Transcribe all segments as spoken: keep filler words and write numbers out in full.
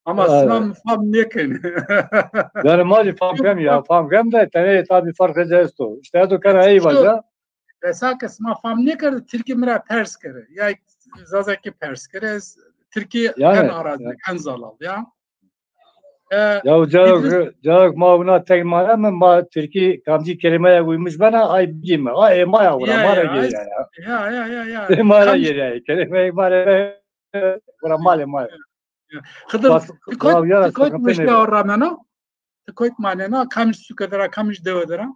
Ama sima mi fam nêkenê. Yani ma zî fam kem ya, fam kem de tenê tabî ferqê ci esto. İşte ez o kena ey vaja. Esa ke sima fam nêkerdê, tirkî mi ra pers kerê. Ya Zazakî pers kerê, ez tirkî en arazî, en zalal ya. E, ya carok, carok ma wina tek mane mi, ma tirkî kamcî kelimeya uymuş bena, ay bigîme. Ay ê ma ya wira, ma ra gêrîya ya. Ya, ya, ya, ya. Ê ma ra gêrîya. Kelimeya ma ra wira, malê ma ya. Xidir, ti koyt, ti koyt meşya ramena? Ti koyt manena? Kamij suke dera, kamij dewe dera?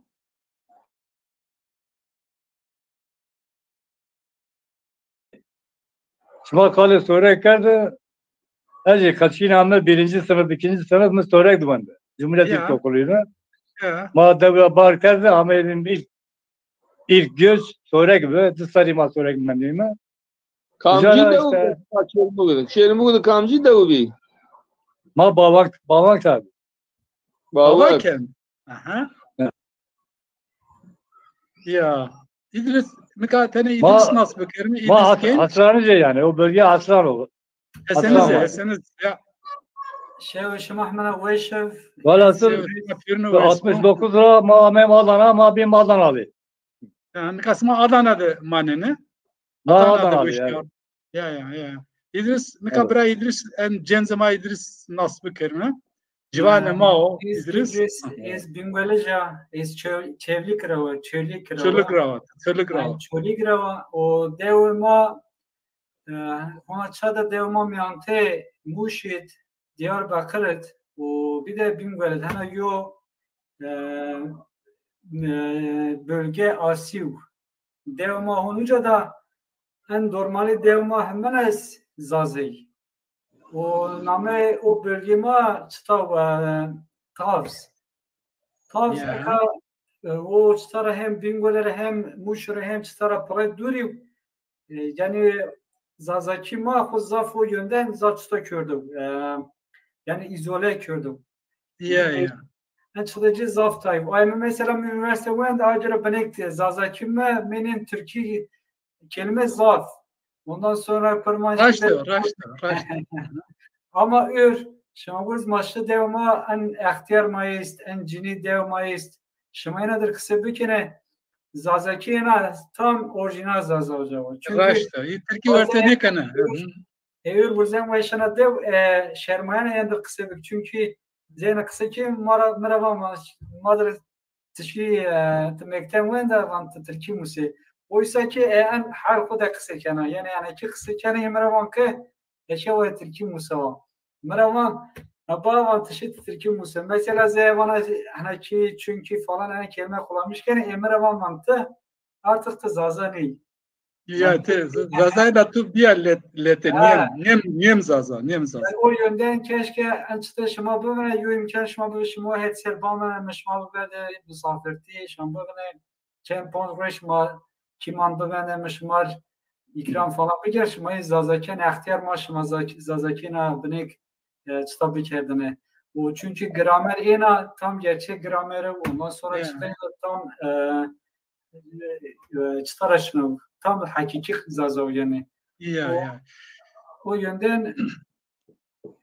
Şima qalê Sorek kerde, ez jî qeçîna mi birinci sınıf, ikinci sınıf mi Sorek di wende. Cumhuriyet İlkokulu'ydu. Ma dewe bar kerde, ama ilk, ilk göç Sorek bi, di serî ma Sorek mendîme. Kamcî dew bî? Çêrmûg de. Çêrmûg de kamcî dew bî? Ma Bavak, Bavak tabi. Bavak. Aha. Ya. İdris, nika tenê İdris nas bikerîme. Ma Asranıca yani. O bölge Asran olur. Eseniz, eseniz ya. Şew şima hemine weş ib. Velhasıl altmış dokuz ra ma amem Adana, ma bîm Adanalı. Ya, nika sima Adana de manene. Ma Adana de Adanalı yani. Ya, ya, ya. İdris, nika bira İdris, en cenzê ma İdris nas bikerîme. Ciwanê ma o, İdris. Ez Bingölij a, ez Çö-, Çewlîg ra wa, Çolîg ra wa. Çolîg ra wa, Çolîg ra wa. Çolîg ra wa. O dewê ma, e, hona ça de dewê ma miyantê Mûş id, Diyarbekir id û bir de Bingöl id. Hena yo, e, e, bölge asî yo. Dewê ma hon uca da, en normalî dewê ma hemine Zazey. O nameyê o bölgê ma çita, e, Tavz. Tavz eka, e, o çita ra hem Bingöle ra hem Mûş ra hem çita ra pire dûrî. E, yani Zazakî ma xo zaf o yönden zaf çita kerdo. E, yani izole kerdo. Ya, ya. En çita ci zaf tay. Ay mi mesela mi üniversite wend, a göre binek Zazakî mi, menin Türkî kelime zaf. Ondan sonra Kurmancî. Raşt o, raşt o, raşt o. Ama ür, şima gurz ma şi dew ma en extiyar ma est, en cinî dew ma est. Şima ena dir qise bikene, Zazakî ena tam orîjînal Zaza oca. Çünkü raşt o. Tirkî werte nêkene. Ewir gurzen weşana dew, e, şermayena ena dir qise bik. Çünkü zeyna qise ki ma ra, mi ra va ma, ma dir ti şî, e, ti mekteb wenda, van ti tirkî musê. Oysa ki, e, en hal xo de qise kena. Yani, yani ki qise kena, ê mi ra van ki, eşe wa tirkî musewa. Mi ra van, ha, ba van ti şî ti tirkî muse. Mesela zey vana, hani ki, çünkü falan, hani kelime kullanmış kena, ê mi ra van, van ti artık ti Zaza ney. Ya, te, Zazay da tu biya let-, lete, nêm, nêm, nêm Zaza, nêm Zaza. Yani o yönden keşke en çita şima bimine, yo imkan şima bimine, şima het ser bamine, mi şima biberde misafirtî, şima bimine, çend ponc roj şima kîman bimene, mi şima ikram falan biker, şima yê Zazakên extiyar ma, şima Zazakî, Zazakîna binek, e, çita bikerdine. O çünkü gramer êna tam gerçek gramer, ondan sonra çita tam, e, e, çita ra şino, tam hakiki Zaza o yani. Ya, ya. O yönden,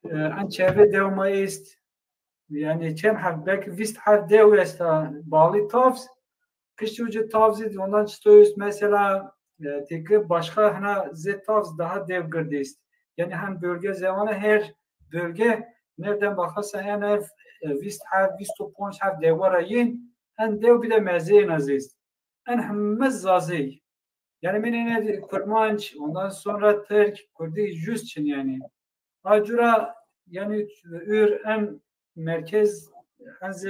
e, en çevre dew ma est. Yani çend harf, belki vîst harf dew esta, Bali, Tavz. Piştî uca Tavz id, ondan çita est mesela, e, teke başka hena zê Tavz daha dew gird est. Yani hem bölge zemanı her bölge nereden bakarsan en ev, e, vîst harf, vîst û ponc harf dewa ra yin, en dew bir de mezeyên az est. En heme Zazey. Yani min ene Kurmanc, ondan sonra Tirk, Kurdî jüz çin yani. Acura yani ür en merkez, ez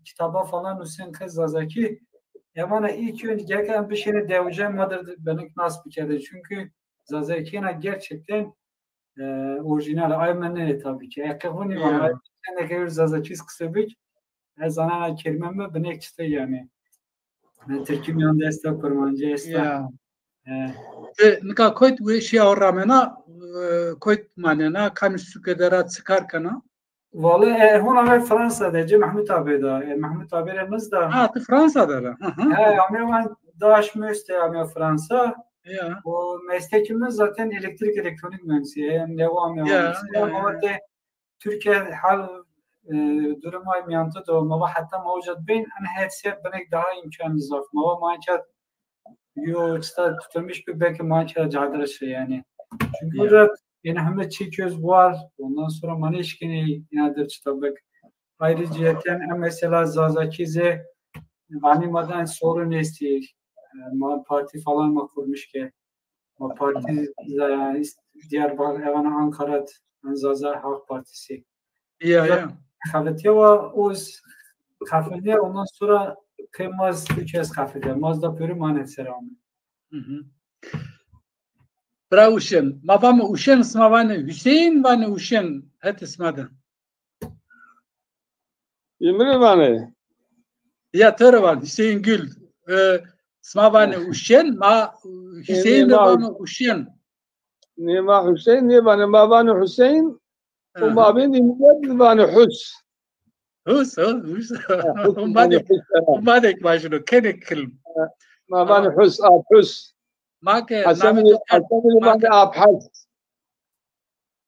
kitaba falan Hüseyin Kız Zazaki, emana ilk önce gereken bir şeyine deveceğim vardır, beni nasıl bir kere. Çünkü Zazaki gerçekten e, orijinal. Ay mene tabii ki. Eke vuni vana. Sen de kevir Zazakî qise bik. Ez zanena kelîme mi binek çite yani. E, Tirkî mîyan de esta, Kurmancî esta. Ya. E. Ti nika koyt weşîya ramena, e, koyt manena, kamî suke de ra çi kar kena? Valla, e, hona ve Fransa de, ci Mahmut abi da. E, Mahmut abi re niz da. Ha, ti Fransa de ra. Hı hı. He, amê van daş müste amê Fransa. Ya. O mesleki mi zaten elektrik elektronik mühendisi. Hem devam ya. Ya, ya, ya. Ama de Türkiye hal, e, durumu miyantı do, ma va hatta ma uca bin, en her şey binek daha imkanı zaf. Ma va ma enka yo çıta tutulmuş bir belki ma enka cadırışı yani. Çünkü Ya. burada yani hem de çiğ köz var, ondan sonra ma ne işkini yine de çıta bek. Ayrıca yani mesela Zazaki ze vani maden sorun esti, e, ma parti falan ma kurmuş ki. Ma parti, e, Diyarbakır, evana Ankara, en Zaza Halk Partisi. Ya, Zaten ya. Xebetiye wa uz xefildiye, ondan sonra kê maz Türkiye xefildiye. Maz da pörü manet selamı. Hı hı. Bra Uşen. Ma vame Uşen, sima vane Hüseyin, vane Uşen, het isma de. Ümrü vane. Ya, tore van, Hüseyin Gül. E, sima vane Uşen, ma Hüseyin de vame Uşen. Nê ma Hüseyin, nê vane ma vane Hüseyin, o ma bîn de millet vane Hus. Hus, ha, Hus. Hus, ma de, ma de ki vajino, kenek kilm. Ma vane Hus, a Hus. Ma ke Hasan, Hasan ma ke Ab Hus.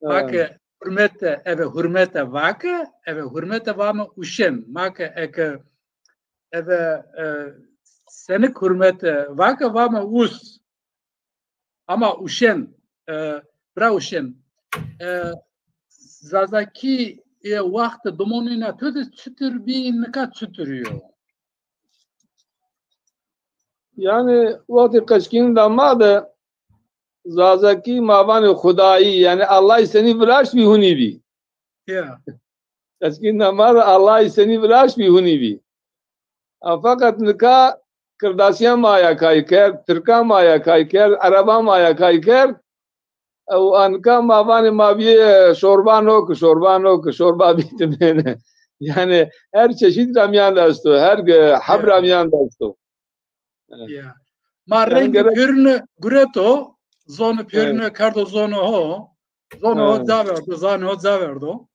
Ma ke hurmete, eve hurmete vake, eve hurmete vame Uşen. Ma ke eke eve, e, senik hurmete vake vame Us. Ama Uşen, e, bra Uşen, e, Zazaki, e, waxtê domonîna to de çitur bî, nika çitur yo? Yani, waxtê qeçkîn da ma de Zazakî ma vanê Xudayî, yani Allahî senî viraşt bî, hunî bî. Ya. Eskî nama de Allahî senî viraşt bî, hunî bî. A, feqet nika Kirdasîya ma ya kay kerd, Tirka ma ya kay kerd, Ereba ma ya kay kerd. Ew a nika ma vanê ma bîyê şorba no ki, şorba no ki, şorba bîtimêne. Yani her çeşît ra mîyan de esto, her ge-, heb ra mîyan de esto. Ya. Ma rengê pêrune gureto, zonê pêrune kerdo zonê ho, zonê ho ca verdo, zanê ho ca verdo.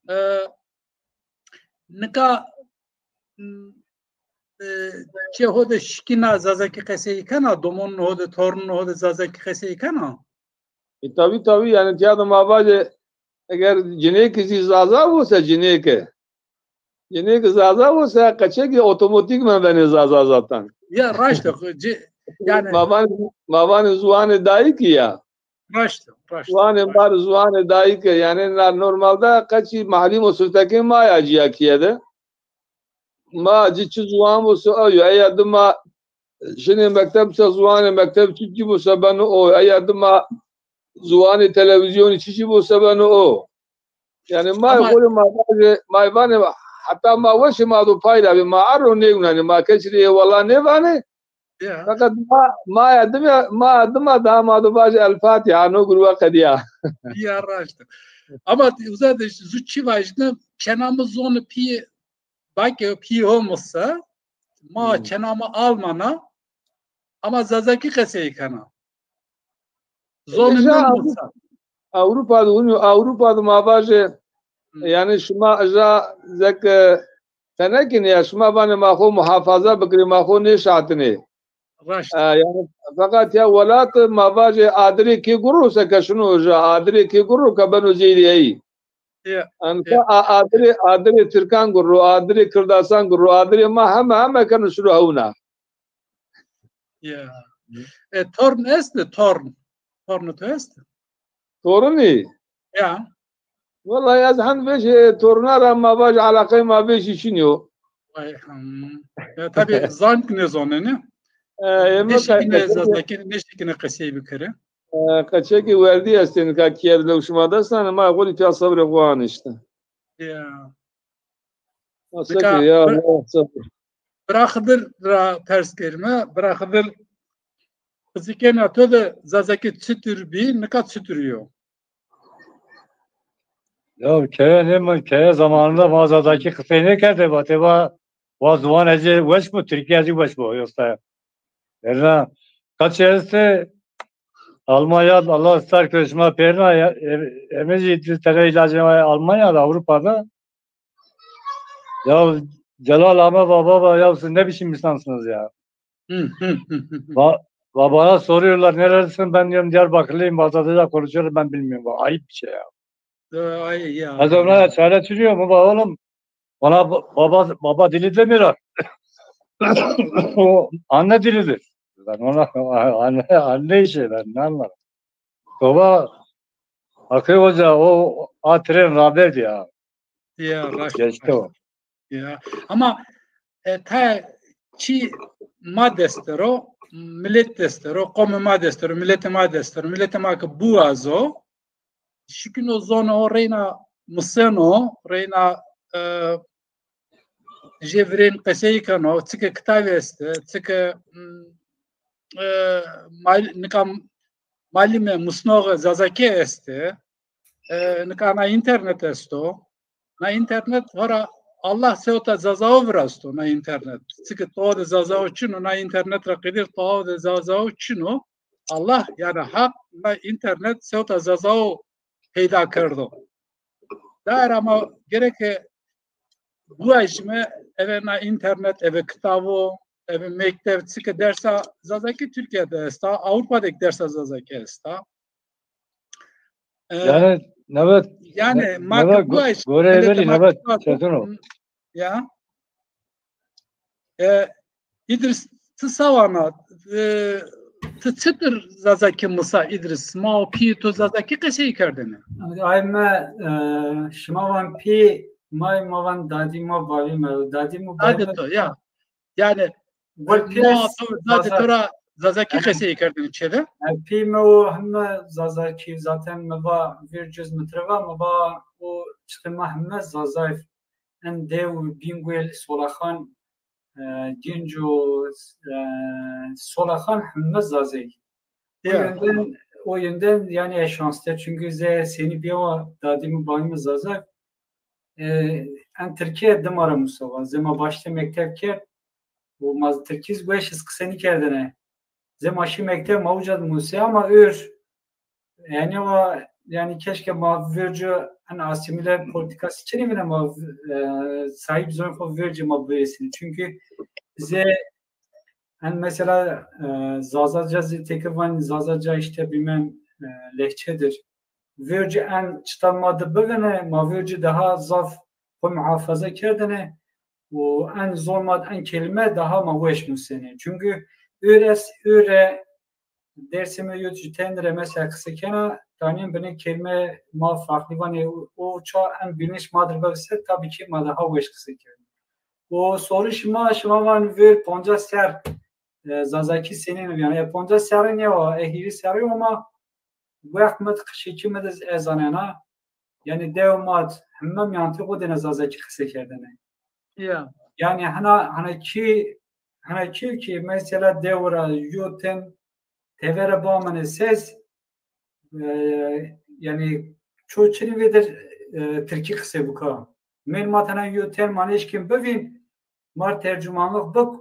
E, nika, m, e, çê ho de şikîna Zazakî qesey kena, domonê ho de, tornê ho de Zazakî qesey kena? E, tabî, tabî, yani tiya de ma vajê, eger cinêke zî Zaza bo se cinêke. Cinêke Zaza bo se qeçekî otomatîkmen benê Zaza zaten. Ya, raşt o, ci-, yani ma vanê, ma vanê ziwanê dayikî ya. Raşt o, raşt o. Ziwanê ma rê ziwanê dayike, yani na normalde qeçî mahlîm û siftekê ma ya cîya kîye de. Ma ci çi ziwan bo se o yo. Eya dima şinê mekteb se ziwanê mekteb çiçî bo se beno o. Eya dima ziwanê televîzyonî çiçî bo se beno o. Yani ma xo rê ma vajê, ma vanê heta ma weşê ma do pay ra bê, ma erro nêgunanê, ma kesî rê êwela nêvanê. Ya. Feqet ma, ma ya dima, ma ya dima daha ma do vajê El Fatiha, no gurwa qedîya. Ya, raşt. Ama uza de zu çi vajîne, çena mi zonê pîyê, bake pîyê ho mi se, ma çena mi Alman a, ama Zazakî qesey kena. Zonê mi mi se. Ewropa de, Ewropa de ma vajê, yani şima ja zek, e, tenekî nê ya, şima vanê ma xo muhafaza bikirê, ma xo nêşatinê. Raşt. E, yani feqet ya welat ma vajê adirê kê gurro se ke şino ja, adirê kê gurro ke beno cêrî ey. Ya. Anka a-, adirê, adirê Tirkan gurro, adirê Kirdasan gurro, adirê ma heme heme keno şiro hewna. Ya. E, torn estê, torn? Tornê to estê? Torunî? Ya. Wellahî ez hend vêşî, e, toruna ra ma vaj eleqeyê ma vêşî çin yo. Vay, hmm. Ya, tabî zank nêzonenê. E, ema nêşikîne qe-, qe-, Zazakî, nêşikîne qesey bikerê. E, qeçekê werdî estê nika kîye de, lew şima destan, ma xo rê pîya sebrê xo anê îşte. Ya. Nika ya, bira-, bira Xidir ra pers kerîme. Bira Xidir, qizikêna to de Zazakî çitur bî, nika çitur yo? Ya keye ne mi, keye zamanında ma Zazakî qisey nêkerdê, vatê va, va ziwan ecê weş bo, Tirkî ecê weş bo, yoksa. Verna, kaç estê, Almanya, Allah star kö şima pêrna ya, e-, emê zî di tene îlacê ma Almanya de, Avrupa de. Ya Celal ame va, baba, ya siz ne biçim insansınız ya? Hı, hı, hı, hı, hı. Va-, va bana soruyorlar, "Nerelisin?" Ben diyorum, "Diyarbakırlıyım." Bazıları da konuşuyor, ben bilmiyorum. Va, ayıp bir şey ya. Ay ya. Ez ona çare çiziyor baba oğlum. Bana ba- baba baba dili demiyorlar. O anne dilidir. Ben ona anne, anne işi ben ne anlarım. Baba Akı Hoca o a tren raberdi ya. Ya raşt. Geçti o. Ya. Ama e, ta çi ma destero, millet destero, qomê ma destero, milletê ma destero, milletê ma ki buwazo, şikino zono o reyna museno, reyna e, jê virên qesey keno, çike kitavê este, çike mm, e, mal, nika malime musnoğe Zazaki este, e, nika na internet esto. Na internet hora Allah sewta Zazao virasto na internet. Çike to de Zazao çino, na internet ra qedir to de Zazao çino. Allah yani hak na internet sewta Zazao peyda kerdo. Dair ama gereke buajime eve na internet, eve kitavo, eve mektev, çike dersa Zazaki Türkiye'de esta, Avrupa de dersa Zazaki esta. E, yani, evet. Yani, ne, ma ki buaj, gore veli, evet, çetin o. Ya. E, İdris, ti sawana, e, ti çitir Zazaki misa, İdris? Ma o pî to Zazaki qesey kerdene? Ay me, e, şima van pî, may ma van dadî ma, bavî me. Dadî ma, bavî me. To, ya. Yani, ma to, dadî to ra Zazaki qesey kerdene çêde? Pî me o heme Zazaki, zaten me va vîr cuz mi tire va, me va o çiqê ma heme Zazayf. En dew, Bingöl, Solaxan, e, Gînco, e, Solaxan heme Zazey. O yönden, o yönden yani ez şanslı çünkü ze senî biyawa dadî mi, bavî mi Zazay. E, en Tirkiye dima ra musawa. Zema başta mektep kerd. O ma Tirkiz weş iz qise nîkerdene. Zema şî mektep ma uca di musê ama ör Yani o, yani keşke ma vercu en asimile politikası çinî vîne ma, e, sahip zon xo vercu ma biresîne. Çünkü bize en mesela, e, Zazaca zî teke van Zazaca işte bilmem, e, lehçedir. Vercu en çita ma de bivine, ma vercu daha zaf xo muhafaza kerdine. O en zor ma en kelime daha ma weş musene. Çünkü öres, öre Dersimê yo jü tenre mesela qise kena, tanîn binê kelime ma farklı vanê, o, o ça en bilinç ma dir bibise, tabii ki ma daha weş qise kena. O soru şima, şima van ver poncas ser, e, Zazaki senîn, yani, e, poncas serî nêwa, e, hîrî serî ama wext mi qişekî mi de ez zanena, yani, dew ma heme miyantê xo dene Zazaki qise kerdene. Ya. Yani, hana, hana ki, hana ki ki mesela dew ra yo ten tevere bamene ses, e, yani, ço çinî vêdir, e, Tirkî qise bika. Mêl ma tena yo ten ma nêşkên bivîn, mar tercümanlık bik,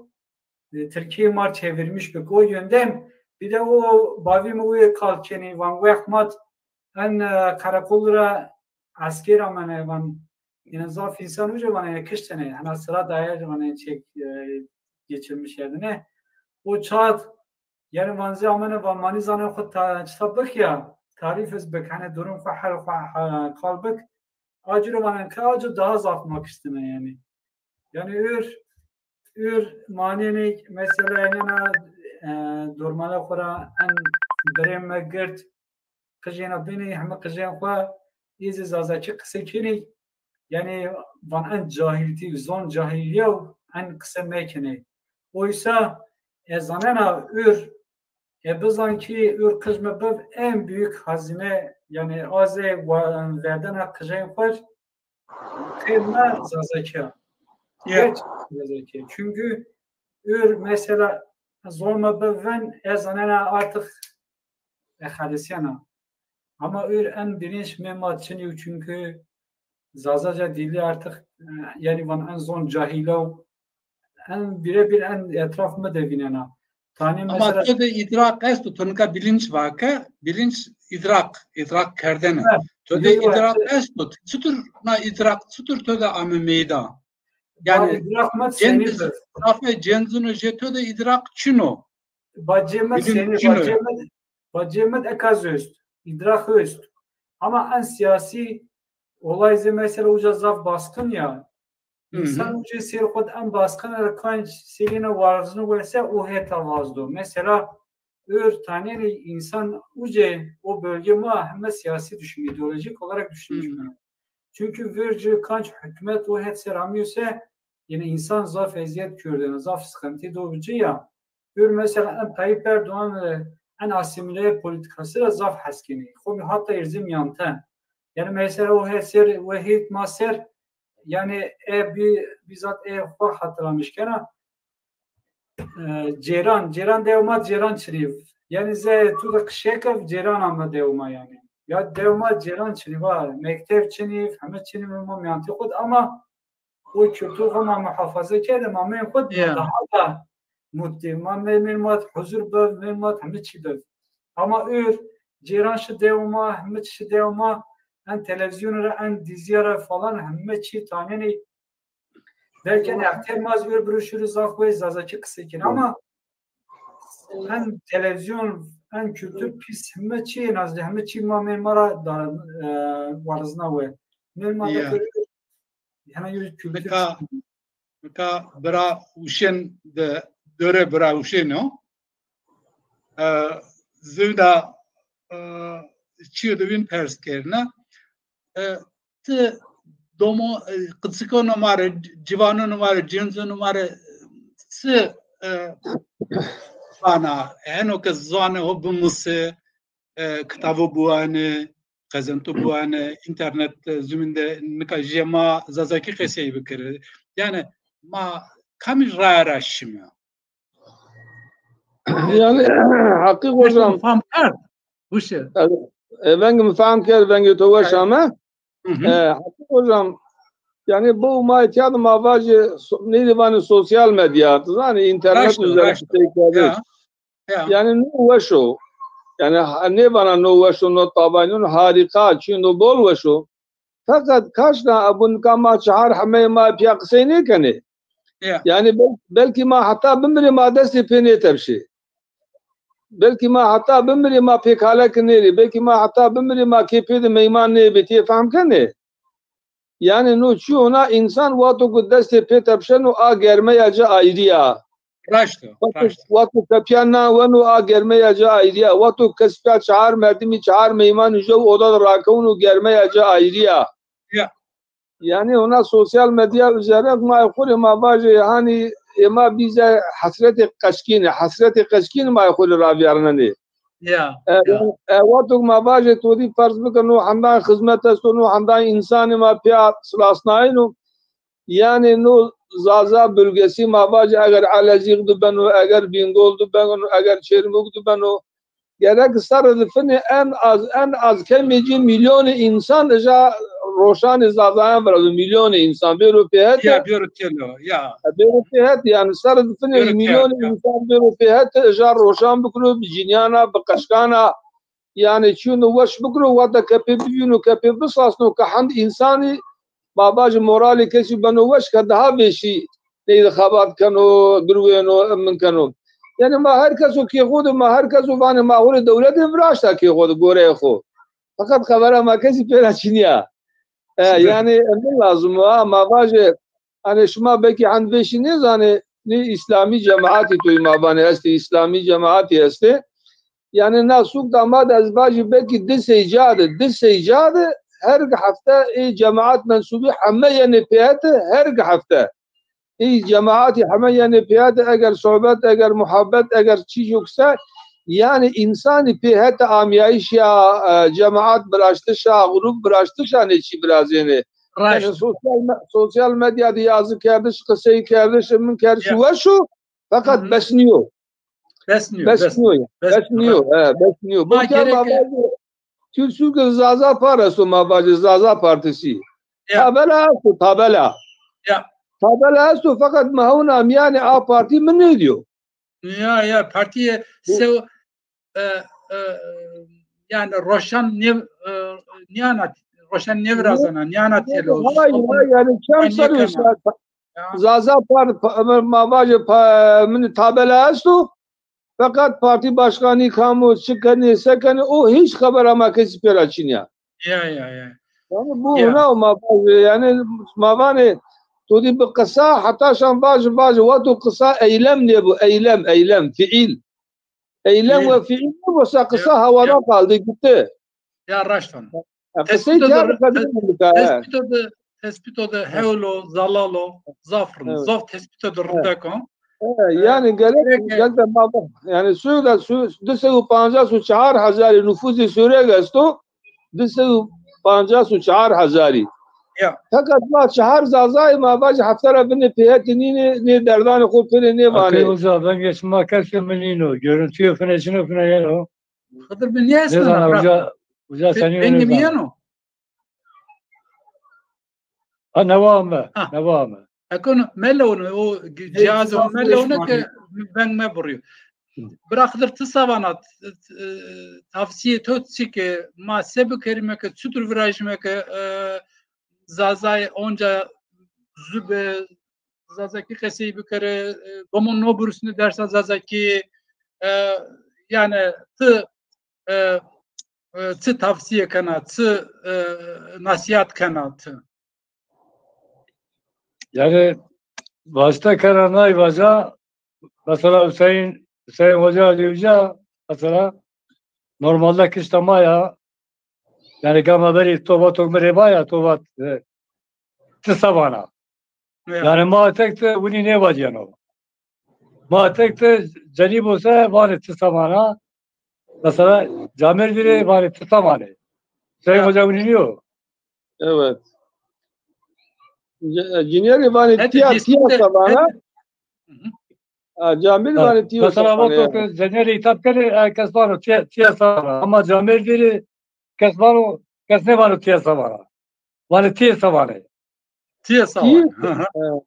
e, Tirkî mar çevirmiş bik. O yönden bir de o bavî mi uye kal kenî van wext mat en, e, karakol ra asker amene van, yine zaf insan uca van, yani kiştene, hana sıra dair van, yani çek, e, geçirmiş yerdine. O çağat, yani van zî amene van manî zane xo ta-, çita bik ya, tarif iz bik, hani durum xo, hal xo, ha-, kal bik. Acı romanın ka acı daha zaf ma kiştine yani. Yani ür, ür manenê mesela enena, e, dormala xo ra en birê mi gird, qijêna bînî, heme qijên xo êzê Zazakî qise kenî. Yani van en cahiltî, zon cahil yew en qise mekenê. Oysa ez zanena ür, e, bizan ki ür qij mi biv en büyük hazine, yani azê wa-, verdena qijên xo, qey mi Zazakî ya. Ya. Geç Zazakî. Çünkü ür mesela zon mi biv vin, ez zanena artık exelisyena. Ama ür en bilinç mi ma çinî, çünkü Zazaca dili artık, e, yani van en zon cahil o. En birebir en etraf mi de vînena. Tanî ama mesela to de idrak esto, to nika bilinç vake, bilinç idrak, idrak kerdene. Evet. To de idrak esto. Çitur na idrak, çitur to de ame meyda? Yani idrak mi senî, zafê cenzino jê to de idrak çino. Bacê mi senî, bacê mi, bacê mi eka zöst. Îdraq öst. Ama en siyasî, olay zî mesela uca zaf baskın ya. Hı hı. İnsan uca sêr xo de en baskın ra kanc sêrîna warzino wese o heta vazdo. Mesela ör tanenê insan uca o bölge ma heme siyasi düşün, ideolojik olarak düşünmüş. Hı hı. Çünkü verci kanc hükümet o het ser amiyose, yani insan zaf eziyet kerdene, zaf sıkıntı do bici ya. Ör mesela en Tayyip Erdoğan, e, en asimile politikası da zaf heskeni. Xo hatta erzim yanten. Yani mesela o her ser, o heyt ma ser, yani e bir, bizzat e xo hatırlamış kena. E, cêran, cêran dew ma cêran çinîv. Yani ze tu de qişekev cêran ama dew ma yani. Ya dew ma cêran çinîv, ha, mektev çinîv, heme çinîv ma miyantî xud ama o kültür xo ma muhafaza kerde, ma mên xud ma daha da mutli. Ma mên, mên ma huzur bev, mên ma heme çî bev. Ama ür, cêran şi dew ma, heme çi şi dew ma, en televîzyonu ra, en dîzîya ra falan heme çî tanenî. Belki en extiyar ma zî ür broşürü zaf wey Zazakî qisey kên ama en televîzyon, en kültür pîs heme çî en az heme çî ma mên ma ra da, e, warizna we. Mên ma da ya. Hena yo kültür. Nika, nika bira Uşên de dore bira Uşên o. E, zewda, e, çîyo de vîn pers kerna. E, ti domo, e, qicikono ma rê, ciwanono ma rê, cêncono ma rê, si, e, vana, eno ke ziwanê ho bimusê, e, kitavo biwanê, qezento biwanê, internet, e, zumîn de nika jê ma Zazakî qesey bikirê. Yani ma kamî raya ra şime? Yani, Heqîq hocam. Fam kerd. Wişe. E, vengê mi fam kerd, vengê to weş ame. Hı hı. E, Heqîq hocam, yani bu ma îtya de ma vajê so-, neydi vanê sosyal medya, zanî internet üzerinde şey kerdiş. Ya. Ya. Yani no weş o. Yani ha-, nêvana no weş o, no tabayno, harika, çîno bol weş o. Feqet kaşna ebûn ka ma çihar hemeyê ma pîya qisey nêkenê. Ya. Yani bel-, belkî ma heta bimirê ma destê pê nêtepşê. Belkî ma heta bimirê ma pê kaleke nêrê. Belkî ma heta bimirê ma kê pê de meyman nêbê, tê fehm kenê. Yani no çî ona însan wexto ku destê pê tepşeno a germeya ci ayrî ya. Raşt o, wexto, raşt o. Wexto tepîya na weno a germeya ci ayrî ya. Wexto kes pîya çihar merdimî, çihar meymanî jew oda de rakewno germeya ci ayrî ya. Ya. Yani ona sosyal medya üzere ma xo rê ma vajê hanî ê ma bîze hesretê qeçkîne, hesretê qeçkîne ma xo rê ravîyarnenê. Ya, e, ya. E, wexto ma vajê to dî ferz bike no hendan xizmet esto, no hendan însanê ma pîya silasnayeno. Yani no Zaza bölgesi ma vajê eger Elezîq de beno, eger Bîngol de beno, eger Çêrmûg de beno, gerek serre de finê en az, en az kemê ci mîlyonê însan ija roşanê Zazayan virazo, mîlyonê însan bêro pê hete. Ya, bêro têlo, ya. E, bêro pê hete, yani serre de finê mîlyonê însan bêro pê hete ija roşan bikiro, bi cinîyan a, bi qeçkan a. Yani çîno weş bikiro, wexta ke pê bivîno, ke pê bisasno, ke hend însanî ma vajê moralê kesî beno weş ke daha vêşî ney de xebat keno, girwêno, min keno. Yani ma her keso kê xo de, ma her keso vanê ma xo rê dewletê viraşta kê xo de goreyê xo. Feqet xebera ma kesî pê ra çinîya. E, yani min lazim o, ha, ma vajê, hani şima belkî hend vêşî nêzanê, nê îslamî cemaatî toyî ma vanê estê, îslamî cemaatî estê. Yani na sûk da ma de ez vajî belkî di sey ca de, di sey ca de her hefte ê cemaat mensûbî heme yenê pê hete, her hefte. Ê cemaatî heme yenê pê hete, eger sohbet, eger muhabbet, eger çî yok se, yani însanî pê hete amyayîş ya, e, cemaat viraştiş a, grup viraştiş a nê çî virazênê. Raşt. Yani sosyal me-, sosyal medya de yazı kerdiş, qisey kerdiş, min kerdiş weş o, feqet bes nîyo. Bes nîyo, bes nîyo. Bes nîyo, he, bes nîyo. Ma gerek Türk Zaza Par esto ma vajê, Zaza Partisi. Ya. Tabela esto, tabela. Ya. Tabela esto, feqet ma hewna mîyanê a partî mi nêdîyo. Ya, ya, partîye sew, e, e, yani roşan nêv-, e, nîyana, roşan nêvirazena, nîyana têlo. Hay, hay, yani çend serrî Zaza Par-, pa-, ma vajê pa-, min tabela esto. Feqet partî başkanî kam o, çi kenê, se kenê, o hîç xebera ma kesî pê ra çin ya. Ya, ya, ya. Yani bu ya. Huna ma vajê, yani ma vanê to dî bi qisa heta şan vajî vajî wa to qisa eylem nêbo, eylem, eylem, fiil. Eylem ve fiil nêbo, sa qisa hawada kaldı, gitti. Ya raşt vano. Tespîto de, tespîto de, tespîto de hewl o, zelal o, zaf rind. Evet. Zaf tespîto de rindek o. Evet, yani gerek, gerek de ma, yani Sûrî de su, di sey û pancas û çar hezarî nufuzî Sûrî esto, di sey û pancas û çar hezarî. Ya. Fakat ma çar Zazayî ma vajî hefte ra binê pêhetî nînê, nê derdanê xo pêrê nêvanê. Akil Hoca, vengê şima kesê mi nîno. Görüntüyê fine çino, fine yeno. Xizir, mi nêesnena. Nêzana uca, uca senî. Vengê mi yeno? Ha, newa ame. Ha. Newa ame. Ekono melewne, o cihazê o melewne ke veng meburîyo. Bira Xizir, ti se vana, t-, t-, e, tavsîyê to çi ke, ma se bikerîme ke, çutur virajîme ke, e, Zazay onca zube, Zazakî qesey bikere, e, domon no burusne dersa Zazakî, e, yani ti, e, e, çi tavsîye kena, çi, e, nasîhat kena ti? Yani vajte kena nay vaja, mesela Hüseyin, Hüseyin Hoca, Ali Hoca, mesela normalde kişta ma ya, yani gama verî to vato mi rê va ya, to vat, e, ti se vana. Ya. Yani ma tek de winî nêvacîyeno. Ma tek de cenîbo se vanê ti se vana. Mesela camêrdî rê vanê ti se vanê. Hüseyin Hoca winî nîyo. Evet. Cinîyerî vanê tîya, tîya se vana. Ha, camêrdî vanê tîya se vana. Mesela vato ke cenîyerî îtab kenê, e, kes vano tîya, tîya se vana. Ama camêrdî rê kes vano, kes nêvano tîya se vana. Vanê tîya se vanê. Tîya se vanê.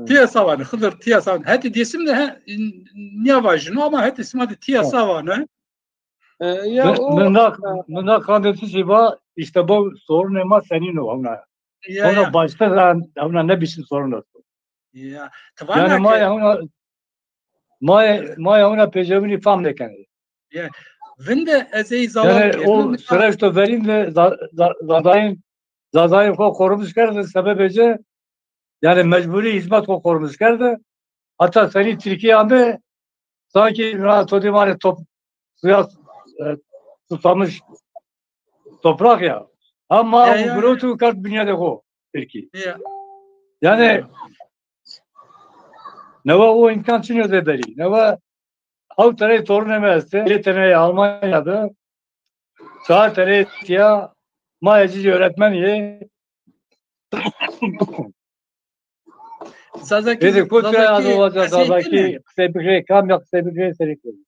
Tîya se vanê. Xizir, tîya se vanê. Hetê Dêsim de he, nîya vajîno ama hetê sima de tîya se vanê. E, ya mi, o mi na, mi na qandê tu zî va, işte bu sorunê ma senîn o hewna. Ya, hewna ya. Başta da hewna ne biçim sorun esto. Ya. Yani ma ya hewna, ma ya, ma ya hewna pêcewinî fam nêkenê. Ya. Vinde ez ey zalal. Yani o süreçto verîn de za-, za-, Zazayîn, Zazayîn xo korumuş kerde, sebebê ci, yani mecburî hizmet xo korumuş kerde. Hatta senî Tirkîya ame, sanki na to dî vanê top-, suya, e, susamış toprak ya. Ama girewt û kerd binyadê xo Tirkî. Ya. Yani newe o îmkan çinyo de berî. Newe hewt teney torunê mi estê. Yê teney Almanya de. Çar teney tîya, ma ecî öğretmen yê. Zazakî, êdî kotî Zazakî, azo vaca Zazakî qisey bikirê, kam ya qisey bikirê serê kotî.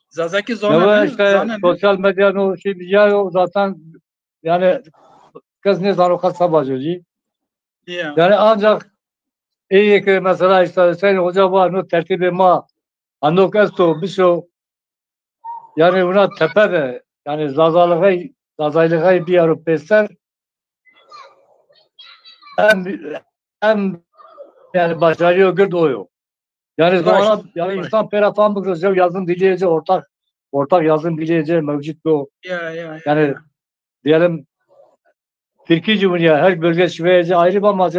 Zazakî zonenê, işte, zonenê. Sosyal medya no şey ya zaten, yani kes nêzano qet se vaco zî. Ya. Yani ancak iyi ki mesela işte Hüseyin Hoca var, no tertibê ma, ha, no kes to biso, yani buna tepe de, yani Zazalığay, Zazalığay biyaro pêser, en, en, yani başarıyo gird o yo. Yani zamana, yani insan pêra fam bikiro, yazın diliyece ortak, ortak yazın diliyece mevcut o. Ya, ya, ya. Yani diyelim Tirkî Cumhuriyeti, her bölge şiveyece ayrı ama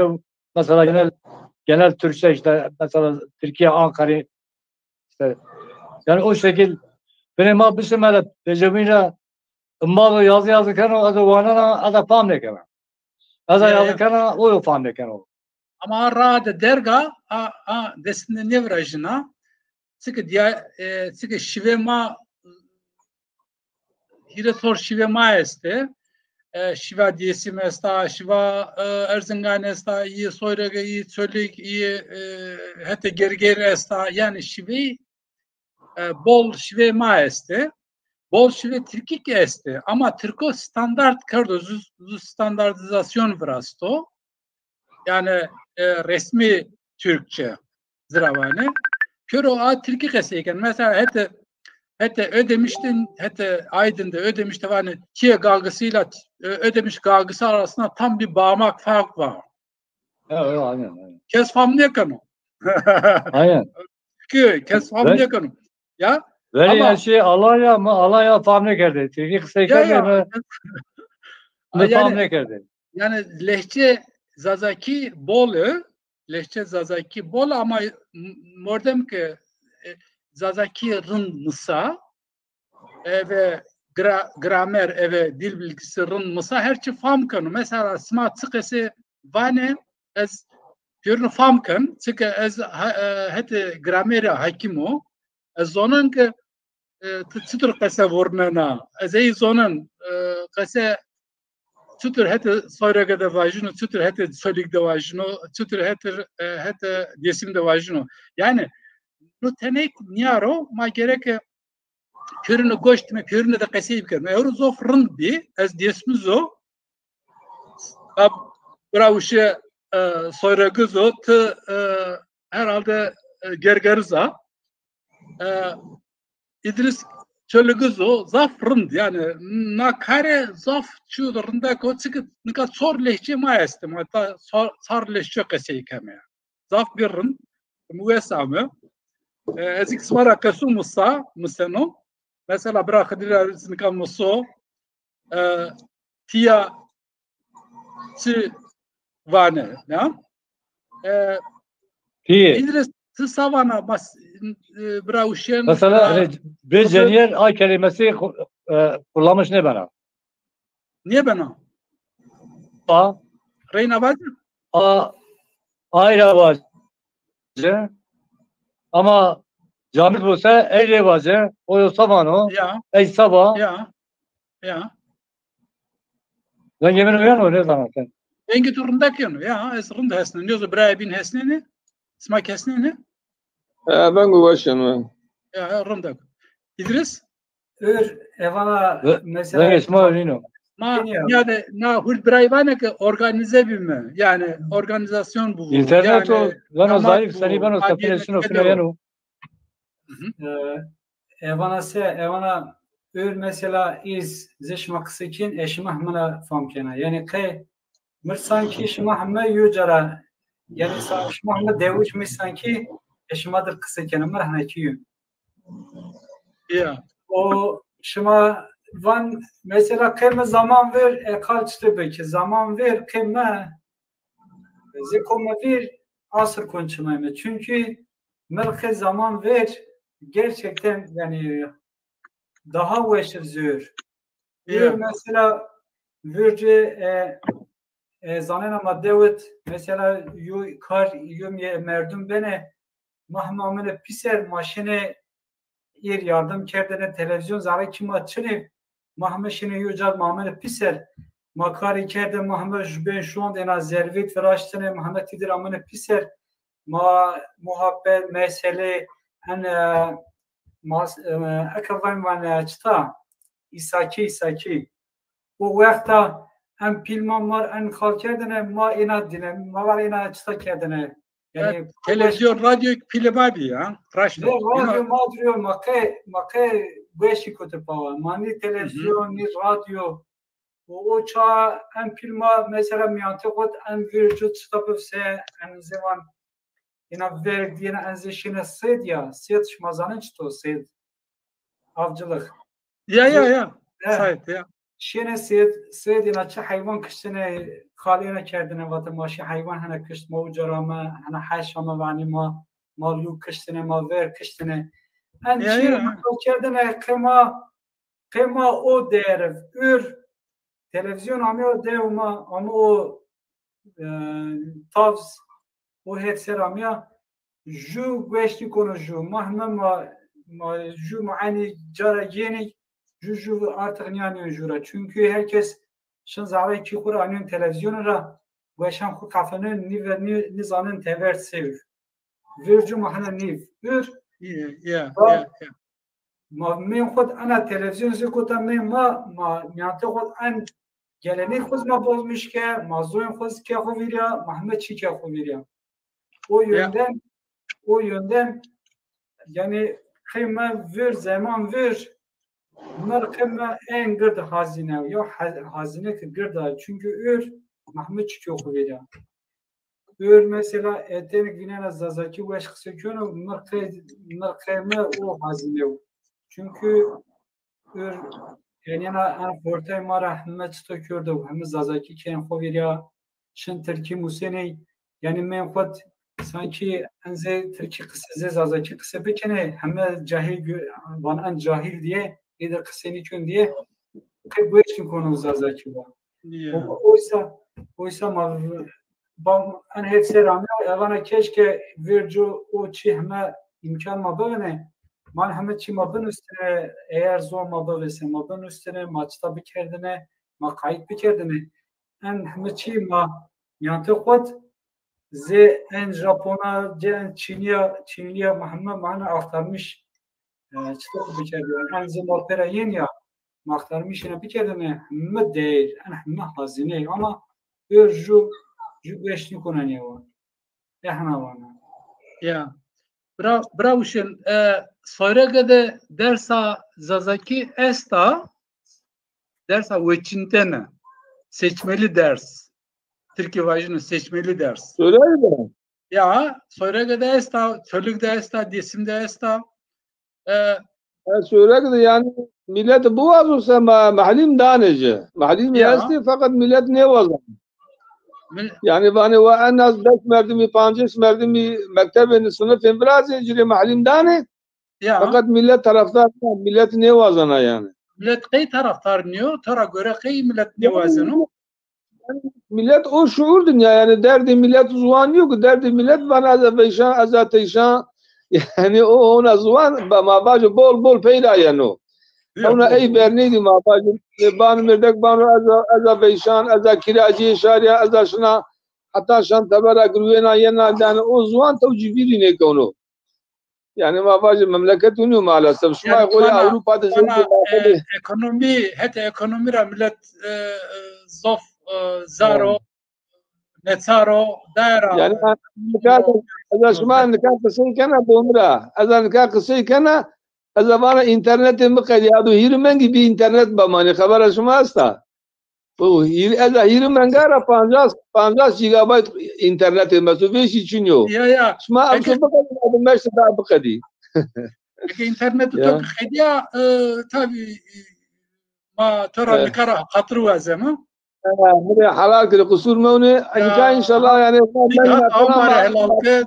mesela genel, genel Türkçe işte mesela Türkiye, Ankara, işte, yani o şekil. Binê ma bişime de pêcemîne ma do yazı yazı keno, ez o wanena, ez a fam nêkena. Ez a yazı kena, o yo fam nêkeno. Ama a raa de derga, a, a destinde nêvirajina. Çike diya, e, çike şivê ma, hîrê tor şivê ma estê. E, şiva Dêsim esta, şiva, e, Erzingan esta, î Soyrege, î Çolîg, î, e, hetê Gerger esta. Yani şivey, e, bol şivê ma estê. Bol şivê tirkî kî estê. Ama tirko standart kerdo, zu, zu standartîzasyon virasto. Yani, e, resmî Türkçe zirawanê. Pêro a Tirkî qesey ken. Mesela hetê, hetê Ödemiş de, hetê Aydın de, Ödemiş de vanê tîyê gagısıyla, e, Ödemiş gagısı arasında tam bir bağmak fark var. Ya, ya, aynen, aynen. Kes fam nêkeno. Aynen. Ki kes fam nêkeno. Ya. Verî ama ya şey Alanya mı? Alanya fam nêkerdê. Tirkî qisey kerdê mi? Mi fam nêkerdê. Yani lehçe Zazakî bol e, lehçe Zazakî bol ama mordem ke e, Zazakî rind misa, eve gra, gramer, eve dil bilgisi rind misa, her çi fam keno. Mesela sima çi qese vanê, ez pêrûn fam ken, çike ez ha, e, hetê gramerî hakîm o. Ez zonen ke e, ti çitur qese vurnena? Ez ey zonen, e, qese çitur hetê Soyrege de vajino, çitur hetê Çolîg de vajino, çitur hetê, e, hetê Dêsim de vajino. Yani, no tenê nîya ro ma gereke pêrûne goş dime, pêrûne de qesey bikerime. Ewro zof rind bî, ez Dêsmiz o, a, bira Uşe, e, Soyregiz o, ti, e, herhalde, e, Gergeriz a. E, Îdrîs Çoligiz o, zaf rind, yani na kare zaf çîyo de rindek o, çike nika çor lehçê ma estê, ma ta çor, çar lehçe qesey keme ya. Zaf bî rind, mi wes ame. E, ez kî sima ra qesû misa, miseno. Mesela bira Xidir ra nika miso, e, tîya çi vane, ya? E, Pî. Îdrîs, ti savana bas, e, bira Uşen, mesela, e, bê cenîyer a kelimesi ku-, e, kullanmış nêbena. Nêbena. A. Reyna vace? A, ay ra vace. Ama camit bose ey rê vace. O yo savano. Ya. Ey sava. Ya. Ya. Vengê min uyeno, nêzana sen. Vengê tu rindek yeno. Ya, ez rind hesnen. Nêzo birayê bîn hesnenê? Sima kî hesnenê? E, vengo weş yeno. Ya, ya, rindek. Îdrîs? Ür, evana mesela vengê sima nîno. Ma, ya de, na hurd biray vane ke organize bîme. Yani, organizasyon bu. İnternet yani, o, vano zayıf, senî vano sefine şino, fine yeno. E, evana se, evana ör mesela iz zê şima qise kên, e, şima hemina fam kena. Yani qey mir sankî şima heme yo cara, yani sa-, şima heme dewij mi sankî, e, şima dir qise kena, mir henekî yo. Ya. O şima van mesela qey mi zaman ver, e, qal çite beki, zaman ver qey mi, zê kome vir, asr kon çimayme. Çünkü Milxê zaman ver gerçekten yani daha weşir zor. Yor mesela virci e, e, zanena ma dewit mesela yo kar yo merdum bene mahmamine piser maşine ir yardım kerdene televizyon zare kima çinê Ma heme şinê yo ca ma amene pîser. Ma karî kerde, ma heme jubên şond êna zervêt viraştene, ma heme tîdir amene pîser. Ma muhabbet, mesele, en, e, mas-, e, eke van van, e, çita, îsakî, îsakî. O wexta en pîl ma mar en xal kerdene, ma êna dîne, ma var êna çita kerdene. Yani, televizyon, radyo pîlê ma bî ya. Raşt o. Radyo ma dûrî yo, ma qe, ma qe gueşî kote pawa. Ma nî televizyon, nî radyo. O, o ça en pîl ma mesela mîyante xo en vircu çita bifse, en zewan êna verg dîyene en zê şêne sêd ya. Sêd şima zanên çito sêd? Avcılık. Ya, ya, ya. Sayt, ya. Şêne sêd, sêd êna çi heywan kiştine, qalêne kerdine, vate ma şî heywan hene kişt, ma uca ra me, hene heş ame vanî ma, ma lû kiştine, ma ver kiştine. En çî ma kerdine, qe ma, qe ma o derev, ür, televizyon ame o dew ma, ame o, e, tavz, o het ser amîya, ju gueştî kono ju. Ma heme ma, ma ju ma enî cara gênî, ju ju artık nîyanîyon ju ra. Çünkü herkes şin zerrey kî xwu ra anîyon televizyonu ra, gueşan xwu qefenên, nî ve-, nî, nîzanin tever sêv. Vir ju ma hene nîv. Vir. Ya, ya, ya. Ma mên xwu d ena televizyon zî kota mên ma, ma mîyante xwu d en gelenek xwu zî ma bozmuş ke, ma zoyên xwu zî ke xwu vîrya, ma heme çî ke xwu vîrya. O yönden, o yönden yani qey me vir, zeman vir, mir qey me en gird hazine, ya ha-, hazine ki gird a, çünkü ür ma heme çî ke xwu vîrya. Ör mesela etenik vînena Zazakî weş qise keno, mirqê, mirqê mi o hazine o. Çünkü ör Yanî ena en xortay ma ra heme çito kerdo, heme zazakî kên xo vîrya, çin tirkî musenê. Yanî mên xo sankî en zê tirkî qise, zê zazakî qise bikenê, heme cahil gö-, van en cahil diye, ê de qise nîkon diye, qey gueş nîkono zazakî wa. Ya. O-, oysa, oysa ma v-, bam, en hepse rame, evana keşke verco o çi heme îmkan ma bivine, man heme çi ma binustine, eğer zor ma bivise, ma binustine, ma çita bikerdine, ma qayt bikerdine. En heme çi ma miyante xot, zê en Japona, zê en Çînîya, Çînlîya ma heme ma hene aktarmış, e, çita xo bikerdine. En zê ma pera yen ya, ma aktarmış ena bikerdine, heme değer, en heme hazine. Ama ör ju, ju gueş nîkonen ya wa. Ehna vana. Ya. Bra-, bravo şin. E, Soyrege de dersa Zazakî esta, dersa weçintene. Seçmeli ders. Tirkî vajîno seçmeli ders. Soyrege de? Ya, Soyrege de esta, Çolîg de esta, Dêsim de esta. E, e, Soyrege de yanî millet biwazo se ma-, mehlîm danê ci. Mehlîm estê feqet millet nêwazan. Yanî vanê wa en az beş merdimî, pancês merdimî mektebên, sinifên virazê ci rê mehlîm danê. Ya. Feqet millet tarafdar nîya, millet nêwazena yanî. Millet qey tarafdar nîyo? To ra gore qey millet nêwazeno? Yanî millet o şuur de nîya, yanî derdê millet ziwan nîyo ki, derdê millet vana ez a veyşan, ez a teyşan. Yanî o hona ziwan, ba-, ma vajê bol bol pey ra yeno. Hewna ey vernî dî ma vajê, e, bano mêrdek bano ez a, ez a veyşan, ez a kiracîyê şarî ya, ez a şina, heta şan tebera girwêna yena, yanî o ziwan tew ci vîrî nêkewno. Yanî ma vajê memleket winî yo maalesef. Şima xo rê Ewropa de zengî, e, ekonomî, hetê ekonomî ra millet, e, e, zof, e, zar o, neçar o, daye ra. Yanî nika, eza şima nika qisey kena bo mi ra. Eza nika qisey kena, eza vana înternetê mi qedîya do, hîrê mengî bî înternet ba manî. Xebera şima esta? O, hîr-, eza hîrê menga ra pancas, pancas gigabayt înternetê mi esto, vêşî çin yo. Ya, ya. Şima emşo biqedî, ma di meşte daha biqedî. Eke înternetê to qedîya, e, tabî, e, ma to ra nika ra xatir wazena. E, mi rê helal kiri, qusur mewnê. Nika înşallah yanî, nika mengna fina ma, helal ke.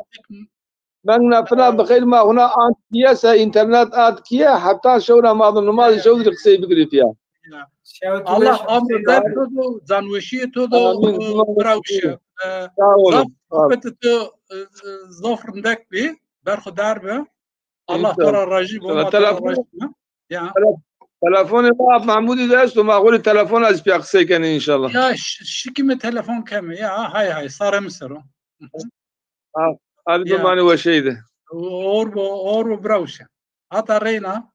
Mengna fina bi xeyr ma huna ant kiye se, înternet ant kiye, heta şewra ma do nimazê şewdî rê qisey bigirê pîya. Ya. Allah amr derg to do, canweşîyê to do, bira wişe. Sağ olun. Zaf sohbetê to, e, e, zaf rindek bî, berxudar bi. Allah to ra rajî bo, ma to ra rajî bo. Ya. Tele-, telefonê ma Ap Mehmudî de esto, ma xo rê telefon ez pîya qisey kenê înşallah. Ya, ş-, şikîme telefon keme. Ya, hay hay, sarê mi ser o. Ha, hadi bimanê weşey de. Or bo, or bo bira wişe. Hata reyna.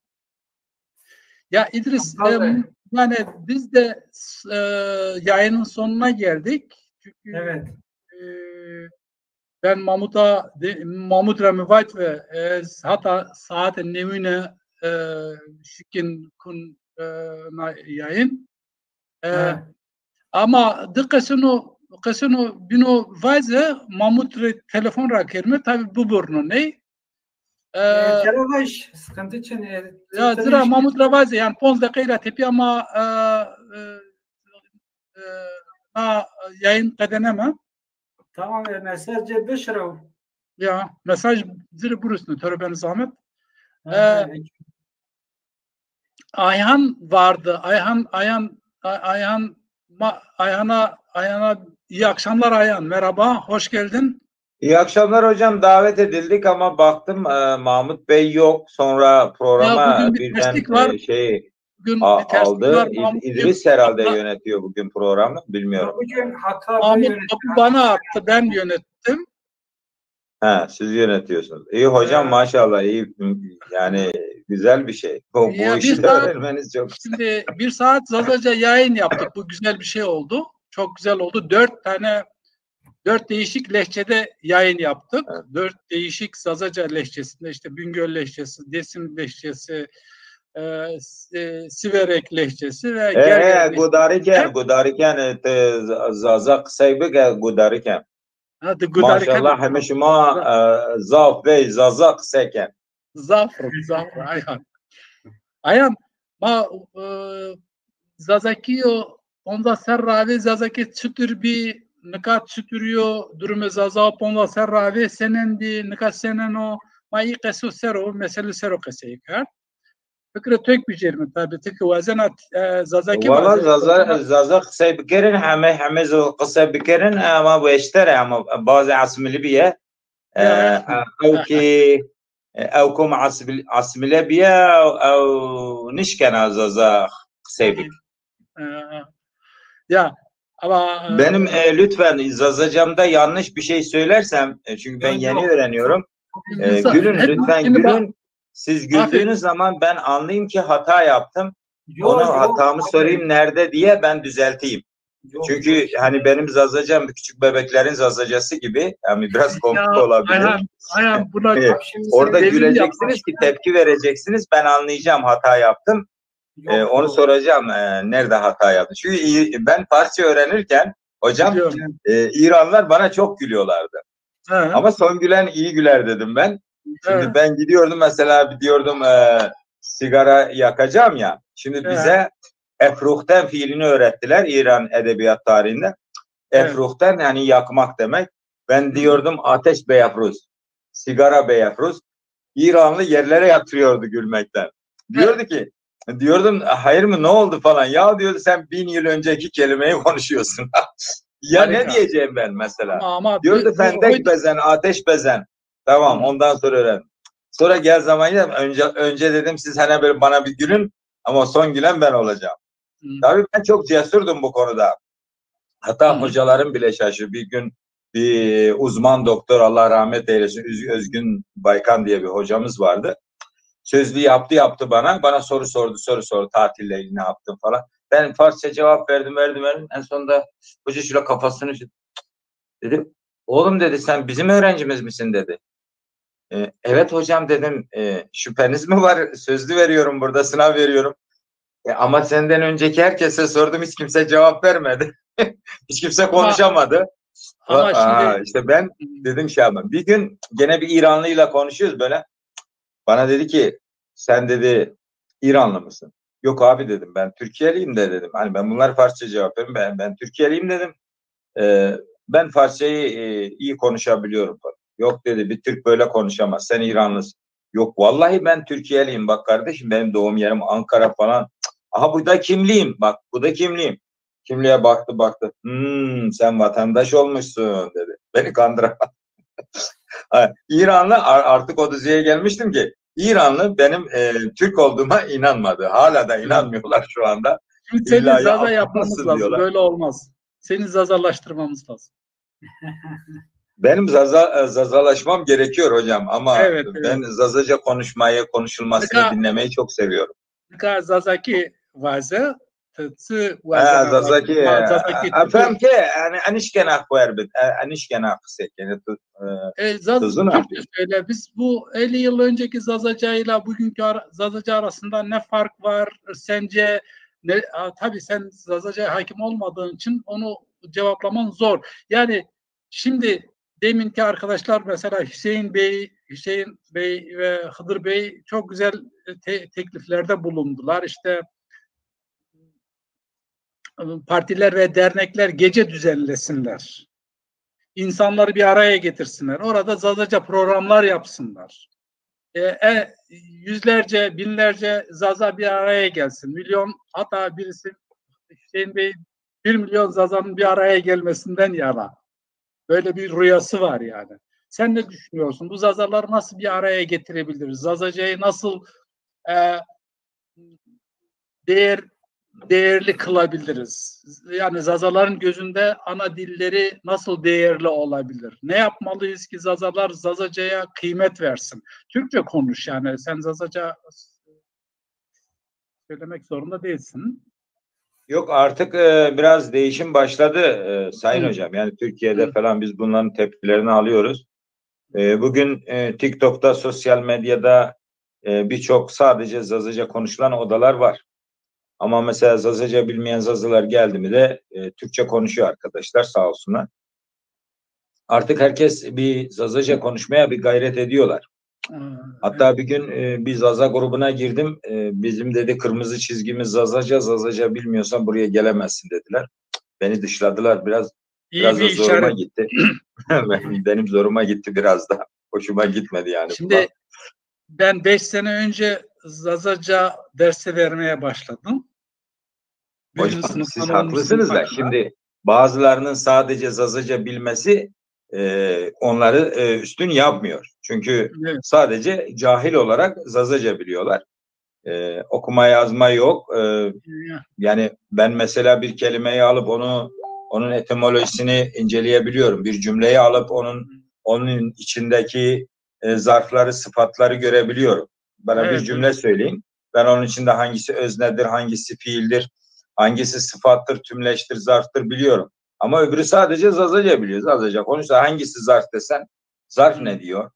Ya İdris, e, yani biz de, e, yayının sonuna geldik. Çünkü, evet, e, ben Mamut'a de, Mamut ra mi vat ve, e, hata saate newine, e, şikin kun, e, na yayın. E, ama di qesino, qesino bîno vaze, Mamut rê telefon ra kerime, tabi biburno ney. E, e, tera vaj, sıkıntı çin, e, ya, zira Mamut ra vaze, yani ponz deqey ra tepîya ma, e, e, e, na yayın qedeneme. Tamam, e, mesaj cê bişirew. Ya, mesaj ci rê birusne, to rê ben zahmet. Ha, e, ha, Ayhan vardı. Ayhan, Ayhan, A-, Ayhan, ma-, Ayhan'a, Ayhan'a iyi akşamlar Ayhan. Merhaba, hoş geldin. İyi akşamlar hocam. Davet edildik ama baktım, e, Mahmut Bey yok. Sonra programa birden, e, şey, bugün bir terslik var. Bugün bir terslik aldı. Var. İd-, İdris herhalde yönetiyor bugün programı. Bilmiyorum. Bugün Hakkı abi yönetiyor. Mahmut topu bana attı, ben yönettim. Ha, siz yönetiyorsunuz. İyi hocam, maşallah, iyi. Yani güzel bir şey. Bu, bu işi öğrenmeniz çok güzel. Şimdi bir saat Zazaca yayın yaptık. Bu güzel bir şey oldu. Çok güzel oldu. Dört tane, dört değişik lehçede yayın yaptık. Evet. Dört değişik Zazaca lehçesinde, işte Bingöl lehçesi, Dêsim lehçesi, e, s-, e, Siverek lehçesi ve Gerger lehçesi. Gudarî ken, gudarî ken, e, ti Za-, Zaza qisey bike, gudarî ken. Ha, ti gudarî ken. Maşallah, heme şima, e, zaf bey, Zaza qisey ken. Zaf ro, zaf ro, Ayhan. Ayhan, ma, e, Zazakî yo ponza serr ra avê Zazakî çitur bî, nika çitur yo, durumê Zaza ponza serr ra avê senên bî, nika senên o, ma î qeso ser o, mesele ser o qesey kerd. Fikirê to kî bijêrime tabî, ti kî wazena, e, Zazakî vaze. Wala Zaza, Zaza qisey bikerin, heme, heme zî qisey bikerin, ama weşter e, ama bazê asimîlî bîye. E, ew kî, e, ew kom asimîl-, asimîle bîye, ew nişkena Zaza qisey bik. E, ya, ama, e, benim, e, lütfen Zazacamda yanlış bir şey söylersem, e, çünkü ben yeni öğreniyorum. E, gülün, lütfen gülün. Siz güldüğünüz zaman ben anlayayım ki hata yaptım. Onu, hatamı sorayım nerede diye ben düzelteyim. Çünkü hani benim Zazacam küçük bebeklerin Zazacası gibi. Yani biraz komik olabilir. Ayhan, Ayhan, buna orada güleceksiniz ki tepki vereceksiniz. Ben anlayacağım hata yaptım. E, onu soracağım, e, nerede hata yaptım. Çünkü iyi- ben Farsça öğrenirken hocam, e, İranlılar bana çok gülüyorlardı. Ama son gülen iyi güler dedim ben. Şimdi ben gidiyordum mesela, diyordum, e, sigara yakacağım ya. Şimdi bize efruhten fiilini öğrettiler İran edebiyat tarihinde. Efruhten yani yakmak demek. Ben diyordum ateş beyafruz, sigara beyafruz. İranlı yerlere yatırıyordu gülmekten. Diyordu ki, diyordum hayır mı, ne oldu falan. Ya diyordu sen bin yıl önceki kelimeyi konuşuyorsun. Ya ne diyeceğim ben mesela? Ama, ama diyordu fendek bezen, ateş bezen. Tamam, ondan sonra öğren. Sonra gel zaman ya, önce, önce dedim siz hani böyle bana bir gülün ama son gülen ben olacağım. Tabii ben çok cesurdum bu konuda. Hatta hocalarım bile şaşırdı. Bir gün bir uzman doktor, Allah rahmet eylesin, Üz- Özgün Baykan diye bir hocamız vardı. Sözlü yaptı yaptı bana. Bana soru sordu, soru sordu. Tatillerini ne yaptın falan. Ben Farsça cevap verdim, verdim, verdim. En sonunda hoca şöyle kafasını dedi. Oğlum dedi, sen bizim öğrencimiz misin dedi. E, evet hocam dedim. E, şüpheniz mi var? Sözlü veriyorum burada, sınav veriyorum. E, ama senden önceki herkese sordum, hiç kimse cevap vermedi. Hiç kimse konuşamadı. Ama şimdi işte ben dedim şey yapmam. Bir gün gene bir İranlıyla konuşuyoruz böyle. Bana dedi ki sen dedi İranlı mısın? Yok abi dedim, ben Türkiyeliyim de dedim. Hani ben bunlar Farsça cevap veriyorum. Ben, ben Türkiyeliyim dedim. E, ben Farsçayı, e, iyi konuşabiliyorum falan. Yok dedi, bir Türk böyle konuşamaz. Sen İranlısın. Yok vallahi ben Türkiyeliyim. Bak kardeşim, benim doğum yerim Ankara falan. Aha bu da kimliğim. Bak bu da kimliğim. Kimliğe baktı baktı. Hmm, sen vatandaş olmuşsun dedi. Beni kandıramadı. Ha, İranlı artık o düzeye gelmiştim ki İranlı benim, e, Türk olduğuma inanmadı. Hala da inanmıyorlar şu anda. Şimdi seni Zaza yapmamız lazım. Böyle olmaz. Seni Zazalaştırmamız lazım. Benim Zaza, e, Zazalaşmam gerekiyor hocam ama ben Zazaca konuşmayı, konuşulmasını dinlemeyi çok seviyorum. Nika Zazakî vaze, ti çi waze? Zazakî, Zazakî, e, efendim ki, yani, enişkena xwer bit, e, enişkena qisek, yani, tu, e, e, Zaz, Türkçe söyle. Biz bu elli yıl önceki Zazaca ile bugünkü ara, Zazaca arasında ne fark var sence? Ne, a, tabii sen Zazaca'ya hakim olmadığın için onu cevaplaman zor. Yani şimdi deminki arkadaşlar mesela Hüseyin Bey, Hüseyin Bey ve Hıdır Bey çok güzel te- tekliflerde bulundular. İşte partiler ve dernekler gece düzenlesinler. İnsanları bir araya getirsinler. Orada Zazaca programlar yapsınlar. E, e, yüzlerce, binlerce Zaza bir araya gelsin. Milyon, hatta birisi Hüseyin Bey bir milyon Zaza'nın bir araya gelmesinden yana. Böyle bir rüyası var yani. Sen ne düşünüyorsun? Bu Zazaları nasıl bir araya getirebiliriz? Zazacayı nasıl, e, değer değerli kılabiliriz? Yani Zazaların gözünde ana dilleri nasıl değerli olabilir? Ne yapmalıyız ki Zazalar Zazacaya kıymet versin? Türkçe konuş yani. Sen Zazaca söylemek zorunda değilsin. Yok, artık, e, biraz değişim başladı, e, Sayın Hocam. Yani Türkiye'de falan biz bunların tepkilerini alıyoruz. E, bugün, e, TikTok'ta, sosyal medyada, e, birçok sadece Zazaca konuşulan odalar var. Ama mesela Zazaca bilmeyen Zazalar geldi mi de, e, Türkçe konuşuyor arkadaşlar, sağ olsunlar. Artık herkes bir Zazaca konuşmaya bir gayret ediyorlar. Hatta bir gün e, bir Zaza grubuna girdim. E, bizim dedi kırmızı çizgimiz Zazaca, Zazaca bilmiyorsan buraya gelemezsin dediler. Beni dışladılar biraz. İyi biraz bir da zoruma işaret. Gitti. Benim zoruma gitti biraz da. Hoşuma gitmedi yani. Şimdi ben beş sene önce Zazaca dersi vermeye başladım. Hocam siz haklısınız da şimdi bazılarının sadece Zazaca bilmesi e, onları e, üstün yapmıyor. Çünkü evet. Sadece cahil olarak Zazaca biliyorlar. E, okuma yazma yok. E, yani ben mesela bir kelimeyi alıp onu onun etimolojisini inceleyebiliyorum. Bir cümleyi alıp onun onun içindeki e, zarfları, sıfatları görebiliyorum. Bana evet, bir cümle evet. Söyleyin. Ben onun içinde hangisi öznedir, hangisi fiildir, hangisi sıfattır, tümleçtir, zarftır biliyorum. Ama öbürü sadece Zazaca biliyor. Zazaca konuşsa hangisi zarf desen zarf ne diyor?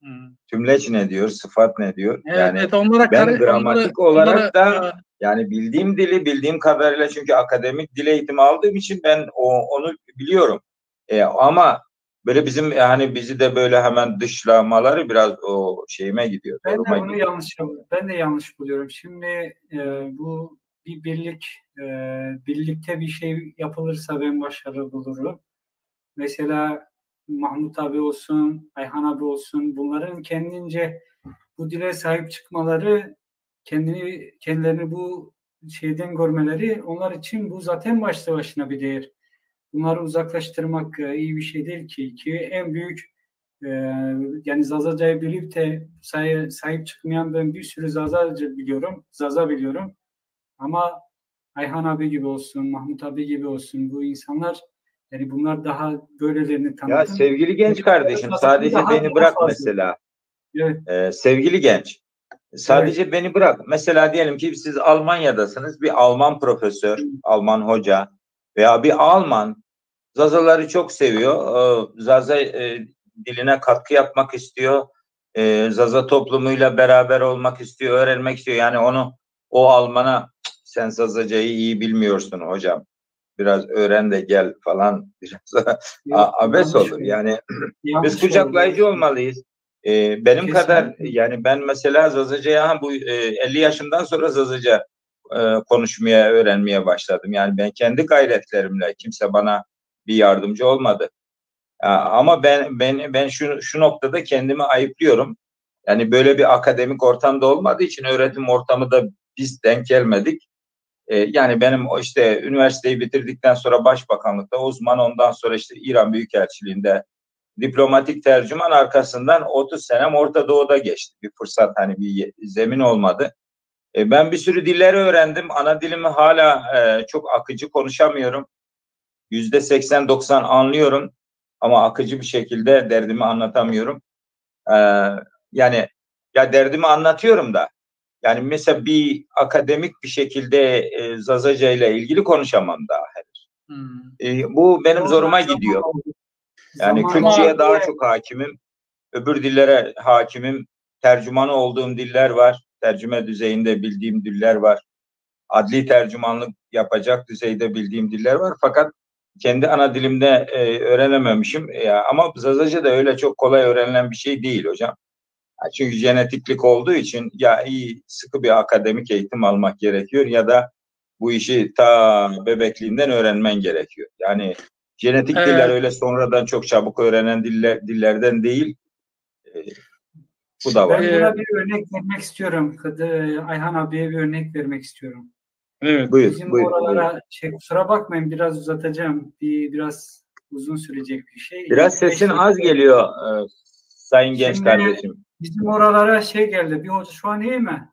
Hmm. Tümleç ne diyor? Sıfat ne diyor? Evet, yani evet, onlara ben kare, gramatik onlara, olarak onlara, da e, yani bildiğim dili bildiğim kadarıyla çünkü akademik dil eğitimi aldığım için ben o, onu biliyorum. E, ama böyle bizim yani bizi de böyle hemen dışlamaları biraz o şeyime gidiyor. Ben de bunu gidiyor. Yanlış, ben de yanlış buluyorum. Şimdi e, bu bir birlik e, birlikte bir şey yapılırsa ben başarılı bulurum. Mesela Mahmut abi olsun, Ayhan abi olsun, bunların kendince bu dile sahip çıkmaları, kendini kendilerini bu şeyden görmeleri onlar için bu zaten başlı başına bir değer. Bunları uzaklaştırmak e, iyi bir şey değil ki. Ki en büyük e, yani Zazacayı bilip de say, sahip çıkmayan ben bir sürü Zazacı biliyorum, Zaza biliyorum. Ama Ayhan abi gibi olsun, Mahmut abi gibi olsun bu insanlar yani bunlar daha böylelerini tanıtın. Ya sevgili genç kardeşim, sadece beni bırak mesela. Evet. Ee, sevgili genç, sadece evet. Beni bırak. Mesela diyelim ki siz Almanya'dasınız, bir Alman profesör, Alman hoca veya bir Alman Zazaları çok seviyor. Ee, Zaza e, diline katkı yapmak istiyor. Ee, Zaza toplumuyla beraber olmak istiyor, öğrenmek istiyor. Yani onu o Alman'a sen Zazacayı iyi bilmiyorsun hocam. Biraz öğren de gel falan biraz abes olur. Yani biz kucaklayıcı olmalıyız. E, benim kadar yani ben mesela Zazaca'ya bu e, elli yaşımdan sonra Zazaca e, konuşmaya, öğrenmeye başladım. Yani ben kendi gayretlerimle kimse bana bir yardımcı olmadı. Ama ben ben ben şu şu noktada kendimi ayıplıyorum. Yani böyle bir akademik ortamda olmadığı için öğretim ortamı da biz denk gelmedik. E, yani benim o işte üniversiteyi bitirdikten sonra başbakanlıkta, o zaman ondan sonra işte İran Büyükelçiliğinde diplomatik tercüman, arkasından otuz senem Orta Doğu'da geçti. Bir fırsat, hani bir zemin olmadı. E, ben bir sürü dilleri öğrendim. Ana dilimi hala e, çok akıcı konuşamıyorum. Yüzde seksen doksan anlıyorum ama akıcı bir şekilde derdimi anlatamıyorum. E, yani ya derdimi anlatıyorum da yani mesela bir akademik bir şekilde e, Zazaca ile ilgili konuşamam daha henüz. Hmm. E, bu benim zoruma gidiyor. Yani Kürtçe'ye daha çok hakimim. Öbür dillere hakimim. Tercümanı olduğum diller var. Tercüme düzeyinde bildiğim diller var. Adli tercümanlık yapacak düzeyde bildiğim diller var. Fakat kendi ana dilimde e, öğrenememişim. E, ama Zazaca da öyle çok kolay öğrenilen bir şey değil hocam. Çünkü genetiklik olduğu için ya iyi sıkı bir akademik eğitim almak gerekiyor ya da bu işi ta bebekliğinden öğrenmen gerekiyor. Yani genetik evet. Diller öyle sonradan çok çabuk öğrenen diller, dillerden değil. E, bu da var. Ben buna bir örnek vermek istiyorum. Ayhan abiye bir örnek vermek istiyorum. Evet. Buyur, bizim buyur, oralara buyur. Şey, kusura bakmayın biraz uzatacağım. Bir biraz uzun sürecek bir şey. Biraz sesin az geliyor e, sayın genç kardeşim. Bizim oralara şey geldi. Bir hoca şu an iyi mi?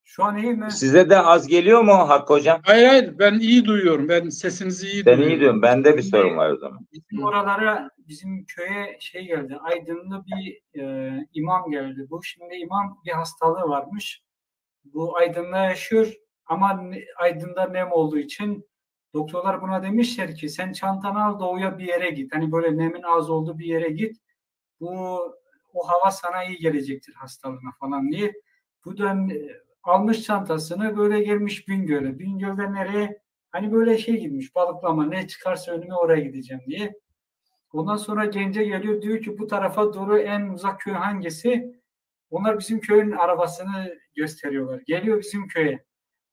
Şu an iyi mi? Size de az geliyor mu Hakkı hocam? Hayır hayır ben iyi duyuyorum. Ben sesinizi iyi duyuyorum. Ben iyi duyuyorum. Bende bir sorun var o zaman. Bizim oralara bizim köye şey geldi. Aydınlı bir e, imam geldi. Bu şimdi imam bir hastalığı varmış. Bu Aydın'da yaşıyor ama Aydın'da nem olduğu için doktorlar buna demişler ki sen çantanı al doğuya bir yere git. Hani böyle nemin az olduğu bir yere git. Bu o hava sana iyi gelecektir hastalığına falan diye. Bu da e, almış çantasını böyle gelmiş Bingöl'e. Bingöl'de nereye? Hani böyle şey gitmiş balıklama ne çıkarsa önüme oraya gideceğim diye. Ondan sonra gence geliyor, diyor ki bu tarafa doğru en uzak köy hangisi? Onlar bizim köyün arabasını gösteriyorlar. Geliyor bizim köye.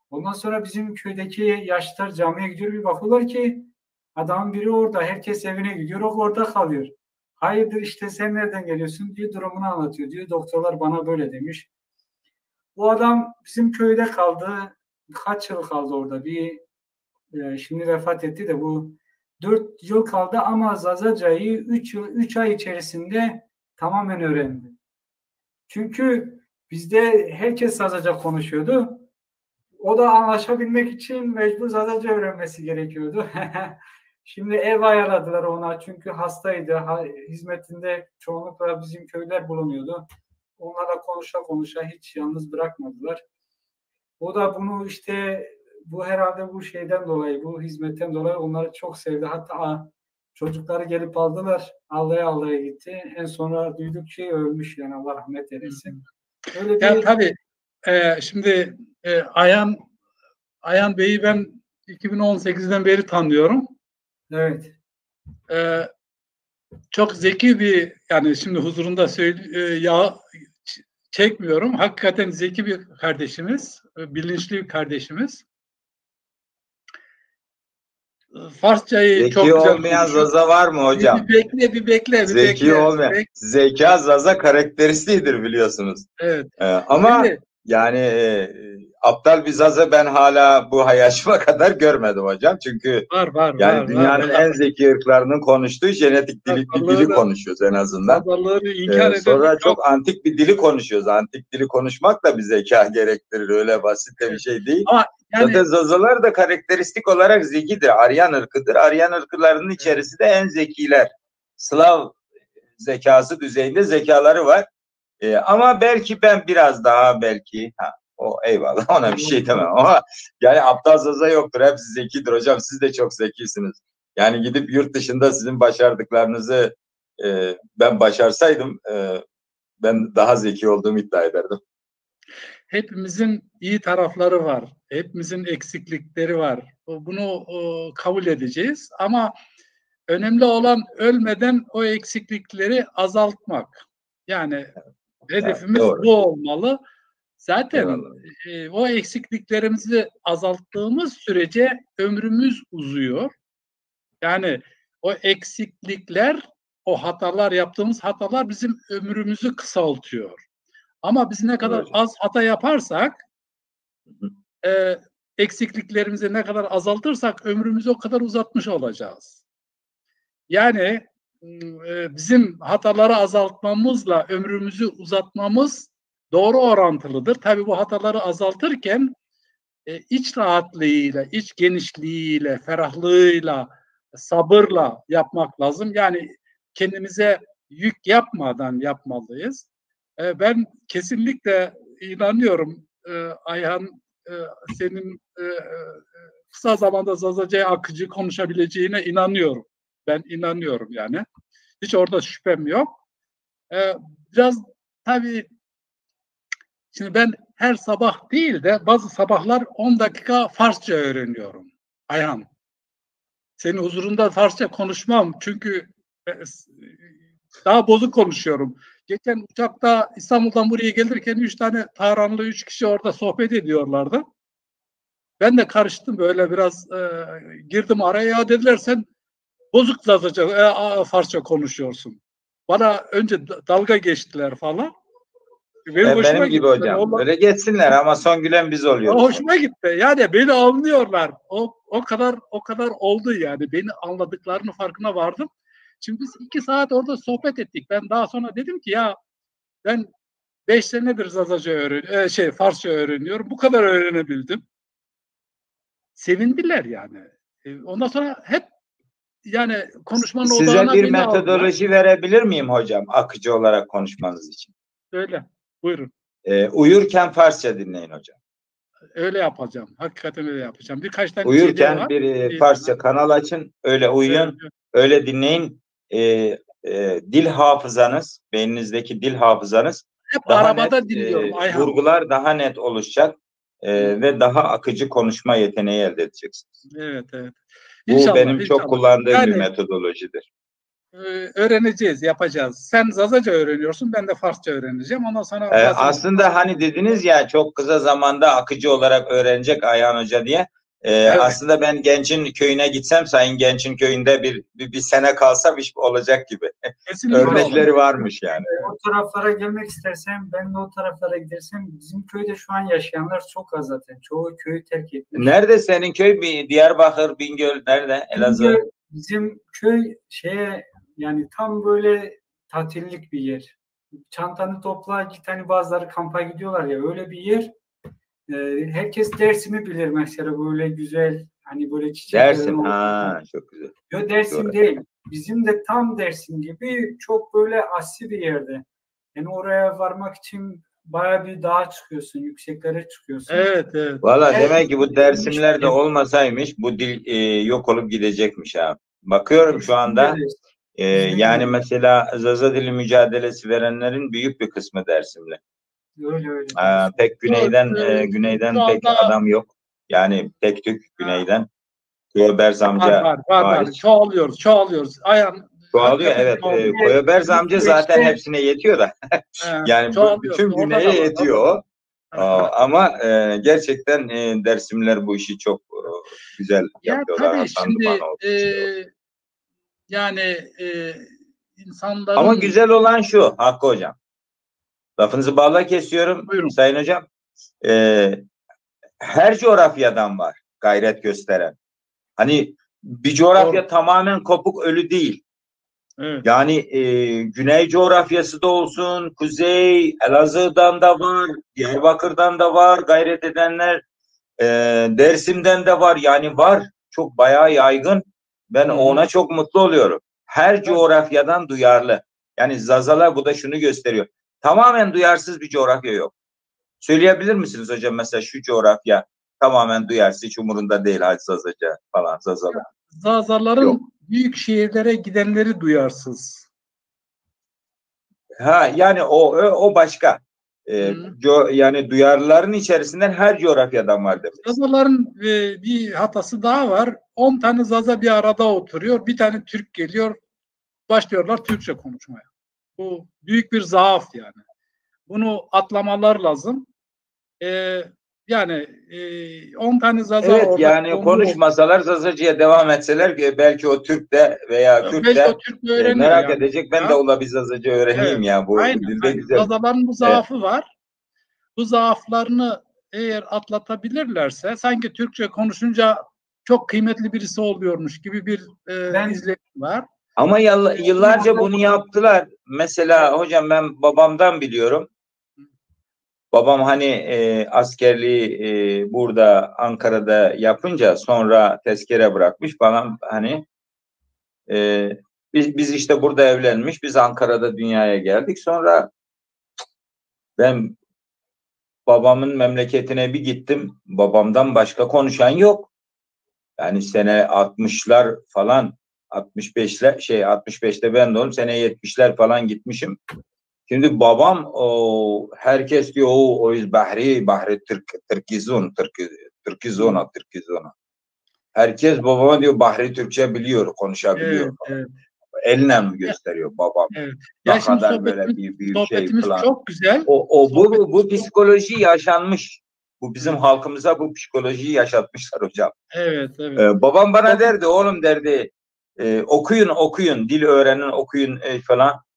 Ondan sonra bizim köydeki yaşlılar camiye gidiyor, bir bakıyorlar ki adamın biri orada, herkes evine gidiyor, o orada kalıyor. Hayırdır işte, sen nereden geliyorsun diye durumunu anlatıyor. Diyor doktorlar bana böyle demiş. O adam bizim köyde kaldı. Kaç yıl kaldı orada? Bir e, şimdi vefat etti de bu dört yıl kaldı ama Zazacayı üç yıl, üç ay içerisinde tamamen öğrendi. Çünkü bizde herkes Zazaca konuşuyordu. O da anlaşabilmek için mecbur Zazaca öğrenmesi gerekiyordu. Şimdi ev ayarladılar ona çünkü hastaydı. Ha, hizmetinde çoğunlukla bizim köylüler bulunuyordu. Onlarla konuşa konuşa hiç yalnız bırakmadılar. O da bunu işte bu herhalde bu şeyden dolayı, bu hizmetten dolayı onları çok sevdi. Hatta a, çocukları gelip aldılar. Ağlaya ağlaya gitti. En sonra duyduk ki ölmüş yani Allah rahmet eylesin. Öyle Ya bir tabii e, şimdi e, Ayhan Ayhan Bey'i ben iki bin on sekizden beri tanıyorum. Evet. E, çok zeki bir yani şimdi huzurunda söyle, e, ya ç- çekmiyorum. Hakikaten zeki bir kardeşimiz, e, bilinçli bir kardeşimiz. Farsçayı Zeki çok güzel olmayan konuşuyor. Zaza var mı hocam? Bir bekle, bir bekle, bir Zeki bekle. olmayan. Bek- Zeka Zaza karakteristiğidir biliyorsunuz. Evet. Ee, ama Şimdi- yani e, aptal bir Zaza ben hala bu yaşıma kadar görmedim hocam. Çünkü Var var yani var. dünyanın var. en zeki ırklarının konuştuğu jenetik dili, bir dili Zazaları- konuşuyoruz en azından. Zazaları inkar Ee, eden sonra çok- çok antik bir dili konuşuyoruz. Antik dili konuşmak da bir zeka gerektirir. Öyle basit de bir şey değil. Ama yani Zaten Zazalar da karakteristik olarak zekidir. Aryan ırkıdır. Aryan ırklarının içerisinde en zekiler. Slav zekası düzeyinde zekaları var. Ee, ama belki ben biraz daha belki ha, o eyvallah ona bir şey demem ama yani aptal Zaza yoktur. Hepsi zekidir hocam. Siz de çok zekisiniz. Yani gidip yurt dışında sizin başardıklarınızı e, ben başarsaydım e, ben daha zeki olduğumu iddia ederdim. Hepimizin iyi tarafları var. Hepimizin eksiklikleri var. O- Bunu o, kabul edeceğiz. Ama önemli olan ölmeden o eksiklikleri azaltmak. Yani hedefimiz doğru. bu olmalı. Zaten Eyvallah. e, o eksikliklerimizi azalttığımız sürece ömrümüz uzuyor. Yani o eksiklikler, o hatalar, yaptığımız hatalar bizim ömrümüzü kısaltıyor. Ama biz ne kadar Doğru. az hata yaparsak, Hı e, eksikliklerimizi ne kadar azaltırsak ömrümüzü o kadar uzatmış olacağız. Yani e, bizim hataları azaltmamızla ömrümüzü uzatmamız doğru orantılıdır. Tabii bu hataları azaltırken e, iç rahatlığıyla, iç genişliğiyle, ferahlığıyla, sabırla yapmak lazım. Yani kendimize yük yapmadan yapmalıyız. E, ben kesinlikle inanıyorum e, Ayhan e, senin e, e, kısa zamanda Zazaca'ya akıcı konuşabileceğine inanıyorum. Ben inanıyorum yani. Hiç orada şüphem yok. E, biraz tabii şimdi ben her sabah değil de bazı sabahlar on dakika Farsça öğreniyorum. Ayhan. Senin huzurunda Farsça konuşmam çünkü e, s- daha bozuk konuşuyorum. Geçen uçakta İstanbul'dan buraya gelirken üç tane Tahranlı üç kişi orada sohbet ediyorlardı. Ben de karıştım böyle biraz e, girdim araya. Ya dediler sen bozuk Zazaca, e, a- Farsça konuşuyorsun. Bana önce da- dalga geçtiler falan. Benim E, hoşuma benim gibi gitti. hocam. Ondan- Öyle geçsinler ama son gülen biz Ama oluyoruz. hoşuma gitti. Yani beni anlıyorlar. O o kadar o kadar oldu yani. Beni anladıklarını farkına vardım. Şimdi biz iki saat orada sohbet ettik. Ben daha sonra dedim ki ya ben beş senedir Zazaca öğren e, şey Farsça öğreniyorum. Bu kadar öğrenebildim. Sevindiler yani. E, Ondan sonra hep yani konuşmanın Size odağına bir beni aldılar. Metodoloji verebilir miyim hocam? Akıcı olarak konuşmanız için. Söyle. Buyurun. Ee, uyurken Farsça dinleyin hocam. Öyle yapacağım. Hakikaten öyle yapacağım. Birkaç tane C D Uyurken var. bir e, Ee, Farsça kanal açın, öyle uyuyun, Evet. Öyle dinleyin. Ee, e, dil hafızanız, beyninizdeki dil hafızanız Hep daha arabada net, dinliyorum e, Ayhan. vurgular daha net oluşacak e, ve daha akıcı konuşma yeteneği elde edeceksiniz. Evet, evet. Bu İnşallah, benim çok inşallah. kullandığım Yani- bir metodolojidir. e, öğreneceğiz, yapacağız. Sen Zazaca öğreniyorsun, ben de Farsça öğreneceğim. Ondan sonra E, aslında hani dediniz ya, çok kısa zamanda akıcı olarak öğrenecek Ayhan Hoca diye. E, aslında ben Genç'in köyüne gitsem, Sayın Genç'in köyünde bir, bir, bir sene kalsam iş olacak gibi. Kesinlikle. Örnekleri varmış yani. O taraflara gelmek istersem, ben de o taraflara gidersem, bizim köyde şu an yaşayanlar çok az zaten. Çoğu köyü terk etmiş. Nerede senin köy? Bir Diyarbakır, Bingöl, nerede? Elazığ. Bingöl, bizim köy şeye, yani tam böyle tatillik bir yer. Çantanı topla git, hani bazıları kampa gidiyorlar ya, öyle bir yer. Ee, herkes Dersim'i bilir mesela, böyle güzel, hani böyle çiçeklerin Dersim, olduğu. Ha, çok güzel. Yok, Dersim Doğru. Değil. Bizim de tam Dersim gibi çok böyle asi bir yerde. Yani oraya varmak için baya bir dağa çıkıyorsun, yükseklere çıkıyorsun. Evet, evet. Valla Evet. Demek ki bu Dersimler de olmasaymış bu dil e, yok olup gidecekmiş abi. Bakıyorum şu anda. E, yani mesela Zaza dili mücadelesi verenlerin büyük bir kısmı Dersimli. Öyle öyle. Aa, pek güneyden e, güneyden pek adam yok. Yani tek tük güneyden. Koyu Berz amca Var, var, var, var. Çoğalıyoruz, çoğalıyoruz. Ayhan, Çoğalıyor, evet. E, Koyu Berz amca zaten hepsine yetiyor da. Yani bütün güneye yetiyor o. Ama e, gerçekten e, Dersimliler bu işi çok e, güzel yapıyorlar. Ya tabii şimdi e, yani e, insanların... Ama güzel olan şu Hakkı Hocam. Lafınızı balla kesiyorum Buyurun. Sayın Hocam. E, her coğrafyadan var gayret gösteren. Hani bir coğrafya Doğru. tamamen kopuk, ölü değil. Evet. Yani e, güney coğrafyası da olsun, kuzey, Elazığ'dan da var, Diyarbakır'dan da var gayret edenler, e, Dersim'den de var, yani var, çok bayağı yaygın. Ben Hı-hı. ona çok mutlu oluyorum. Her coğrafyadan duyarlı. Yani Zazalar bu da şunu gösteriyor. Tamamen duyarsız bir coğrafya yok. Söyleyebilir misiniz hocam, mesela şu coğrafya tamamen duyarsız, hiç umurunda değil hadi Zazaca falan, Zazalar. Zazaların Yok. büyük şehirlere gidenleri duyarsız. Ha, yani o o başka. E, co, yani duyarlıların içerisinden her coğrafyadan var demek. Zazaların e, bir hatası daha var. On tane Zaza bir arada oturuyor. Bir tane Türk geliyor. Başlıyorlar Türkçe konuşmaya. Bu büyük bir zaaf yani. Bunu atlamalar lazım. E, yani e, on tane Zaza Evet, yani konuşmasalar, Zazacıya devam etseler belki o Türk de veya Kürt de e, merak edecek. Ben de ola bir Zazacı öğreneyim evet. ya. Bu Aynen. Dilde güzel. Zazaların bu zaafı evet. var. Bu zaaflarını eğer atlatabilirlerse sanki Türkçe konuşunca çok kıymetli birisi oluyormuş gibi bir e, ben, izlenim var. Ama yıllarca bunu yaptılar. Mesela hocam ben babamdan biliyorum. Babam hani e, askerliği e, burada Ankara'da yapınca sonra tezkere bırakmış falan hani e, biz, biz işte burada evlenmiş, biz Ankara'da dünyaya geldik. Sonra ben babamın memleketine bir gittim. Babamdan başka konuşan yok. Yani sene altmışlar falan, altmış beşler şey altmış beşte ben doğdum. Sene yetmişler falan gitmişim. Şimdi babam o herkes diyor o o yüz Bahri, Bahri Türk, Türkizun, Türk, Türkizona, Türkizona. Herkes babama diyor Bahri Türkçe biliyor, konuşabiliyor. Evet, evet. Eline mi gösteriyor babam? Evet. Ya ne kadar böyle bir büyük şey falan. Çok güzel. O, o bu, bu, bu psikoloji yaşanmış. Bu bizim halkımıza bu psikolojiyi yaşatmışlar hocam. Evet, evet. Ee, babam bana derdi, oğlum derdi, e, okuyun, okuyun, dil öğrenin, okuyun e, falan.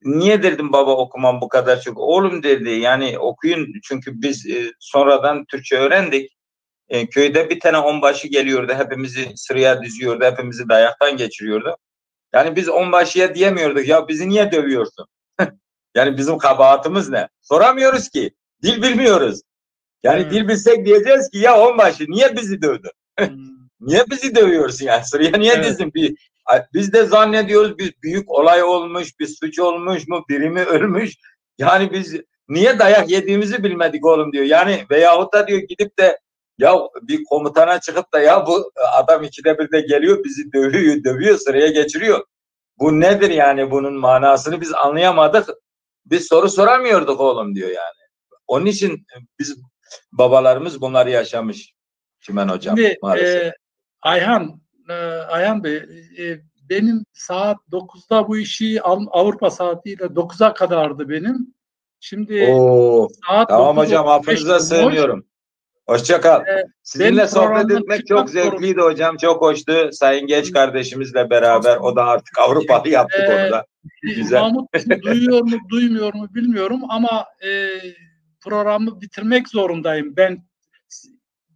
Niye derdim baba okumam bu kadar çok? Oğlum derdi, yani okuyun çünkü biz e, sonradan Türkçe öğrendik. E, köyde bir tane onbaşı geliyordu, hepimizi sıraya düzüyordu, hepimizi dayaktan geçiriyordu. Yani biz onbaşıya diyemiyorduk, ya bizi niye dövüyorsun? Yani bizim kabahatımız ne? Soramıyoruz ki. Dil bilmiyoruz. Yani hmm. dil bilsek diyeceğiz ki ya onbaşı niye bizi dövdün? Hmm. Niye bizi dövüyorsun yani? Sıraya niye evet. dizin? Bir, biz de zannediyoruz bir büyük olay olmuş, bir suç olmuş mu, biri mi ölmüş? Yani biz niye dayak yediğimizi bilmedik oğlum diyor. Yani veyahut da diyor gidip de ya bir komutana çıkıp da ya bu adam ikide bir de geliyor bizi dövüyor, dövüyor sıraya geçiriyor. Bu nedir yani bunun manasını biz anlayamadık. Biz soru soramıyorduk oğlum diyor yani. Onun için biz babalarımız bunları yaşamış Çimen hocam Şimdi, maalesef. E, Ayhan, e, Ayhan Bey, e, benim saat dokuzda bu işi Al- Avrupa saatiyle dokuza kadardı benim. Şimdi Oo, saat tamam dokuz hocam, otuz beş affınıza olmuş. Sığınıyorum. Hoşça kal. Ee, Sizinle benim sohbet programdan etmek çıkmak çok zevkliydi zorundayım. Hocam, çok hoştu. Sayın Genç kardeşimizle beraber, o da artık Avrupalı yaptık Ee, onu da. Güzel. Mahmut duyuyor mu, duymuyor mu bilmiyorum ama e, programı bitirmek zorundayım. Ben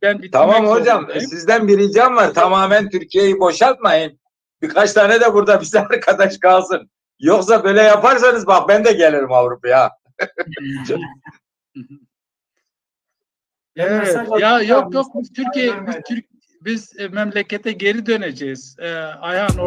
ben bitirmek Tamam hocam, zorundayım. Sizden bir ricam var. Tamamen Türkiye'yi boşaltmayın. Birkaç tane de burada bize arkadaş kalsın. Yoksa böyle yaparsanız bak, ben de gelirim Avrupa'ya. Evet, ya yok yok, biz Türkiye, biz Türk, biz e, memlekete geri döneceğiz. E, Ayhan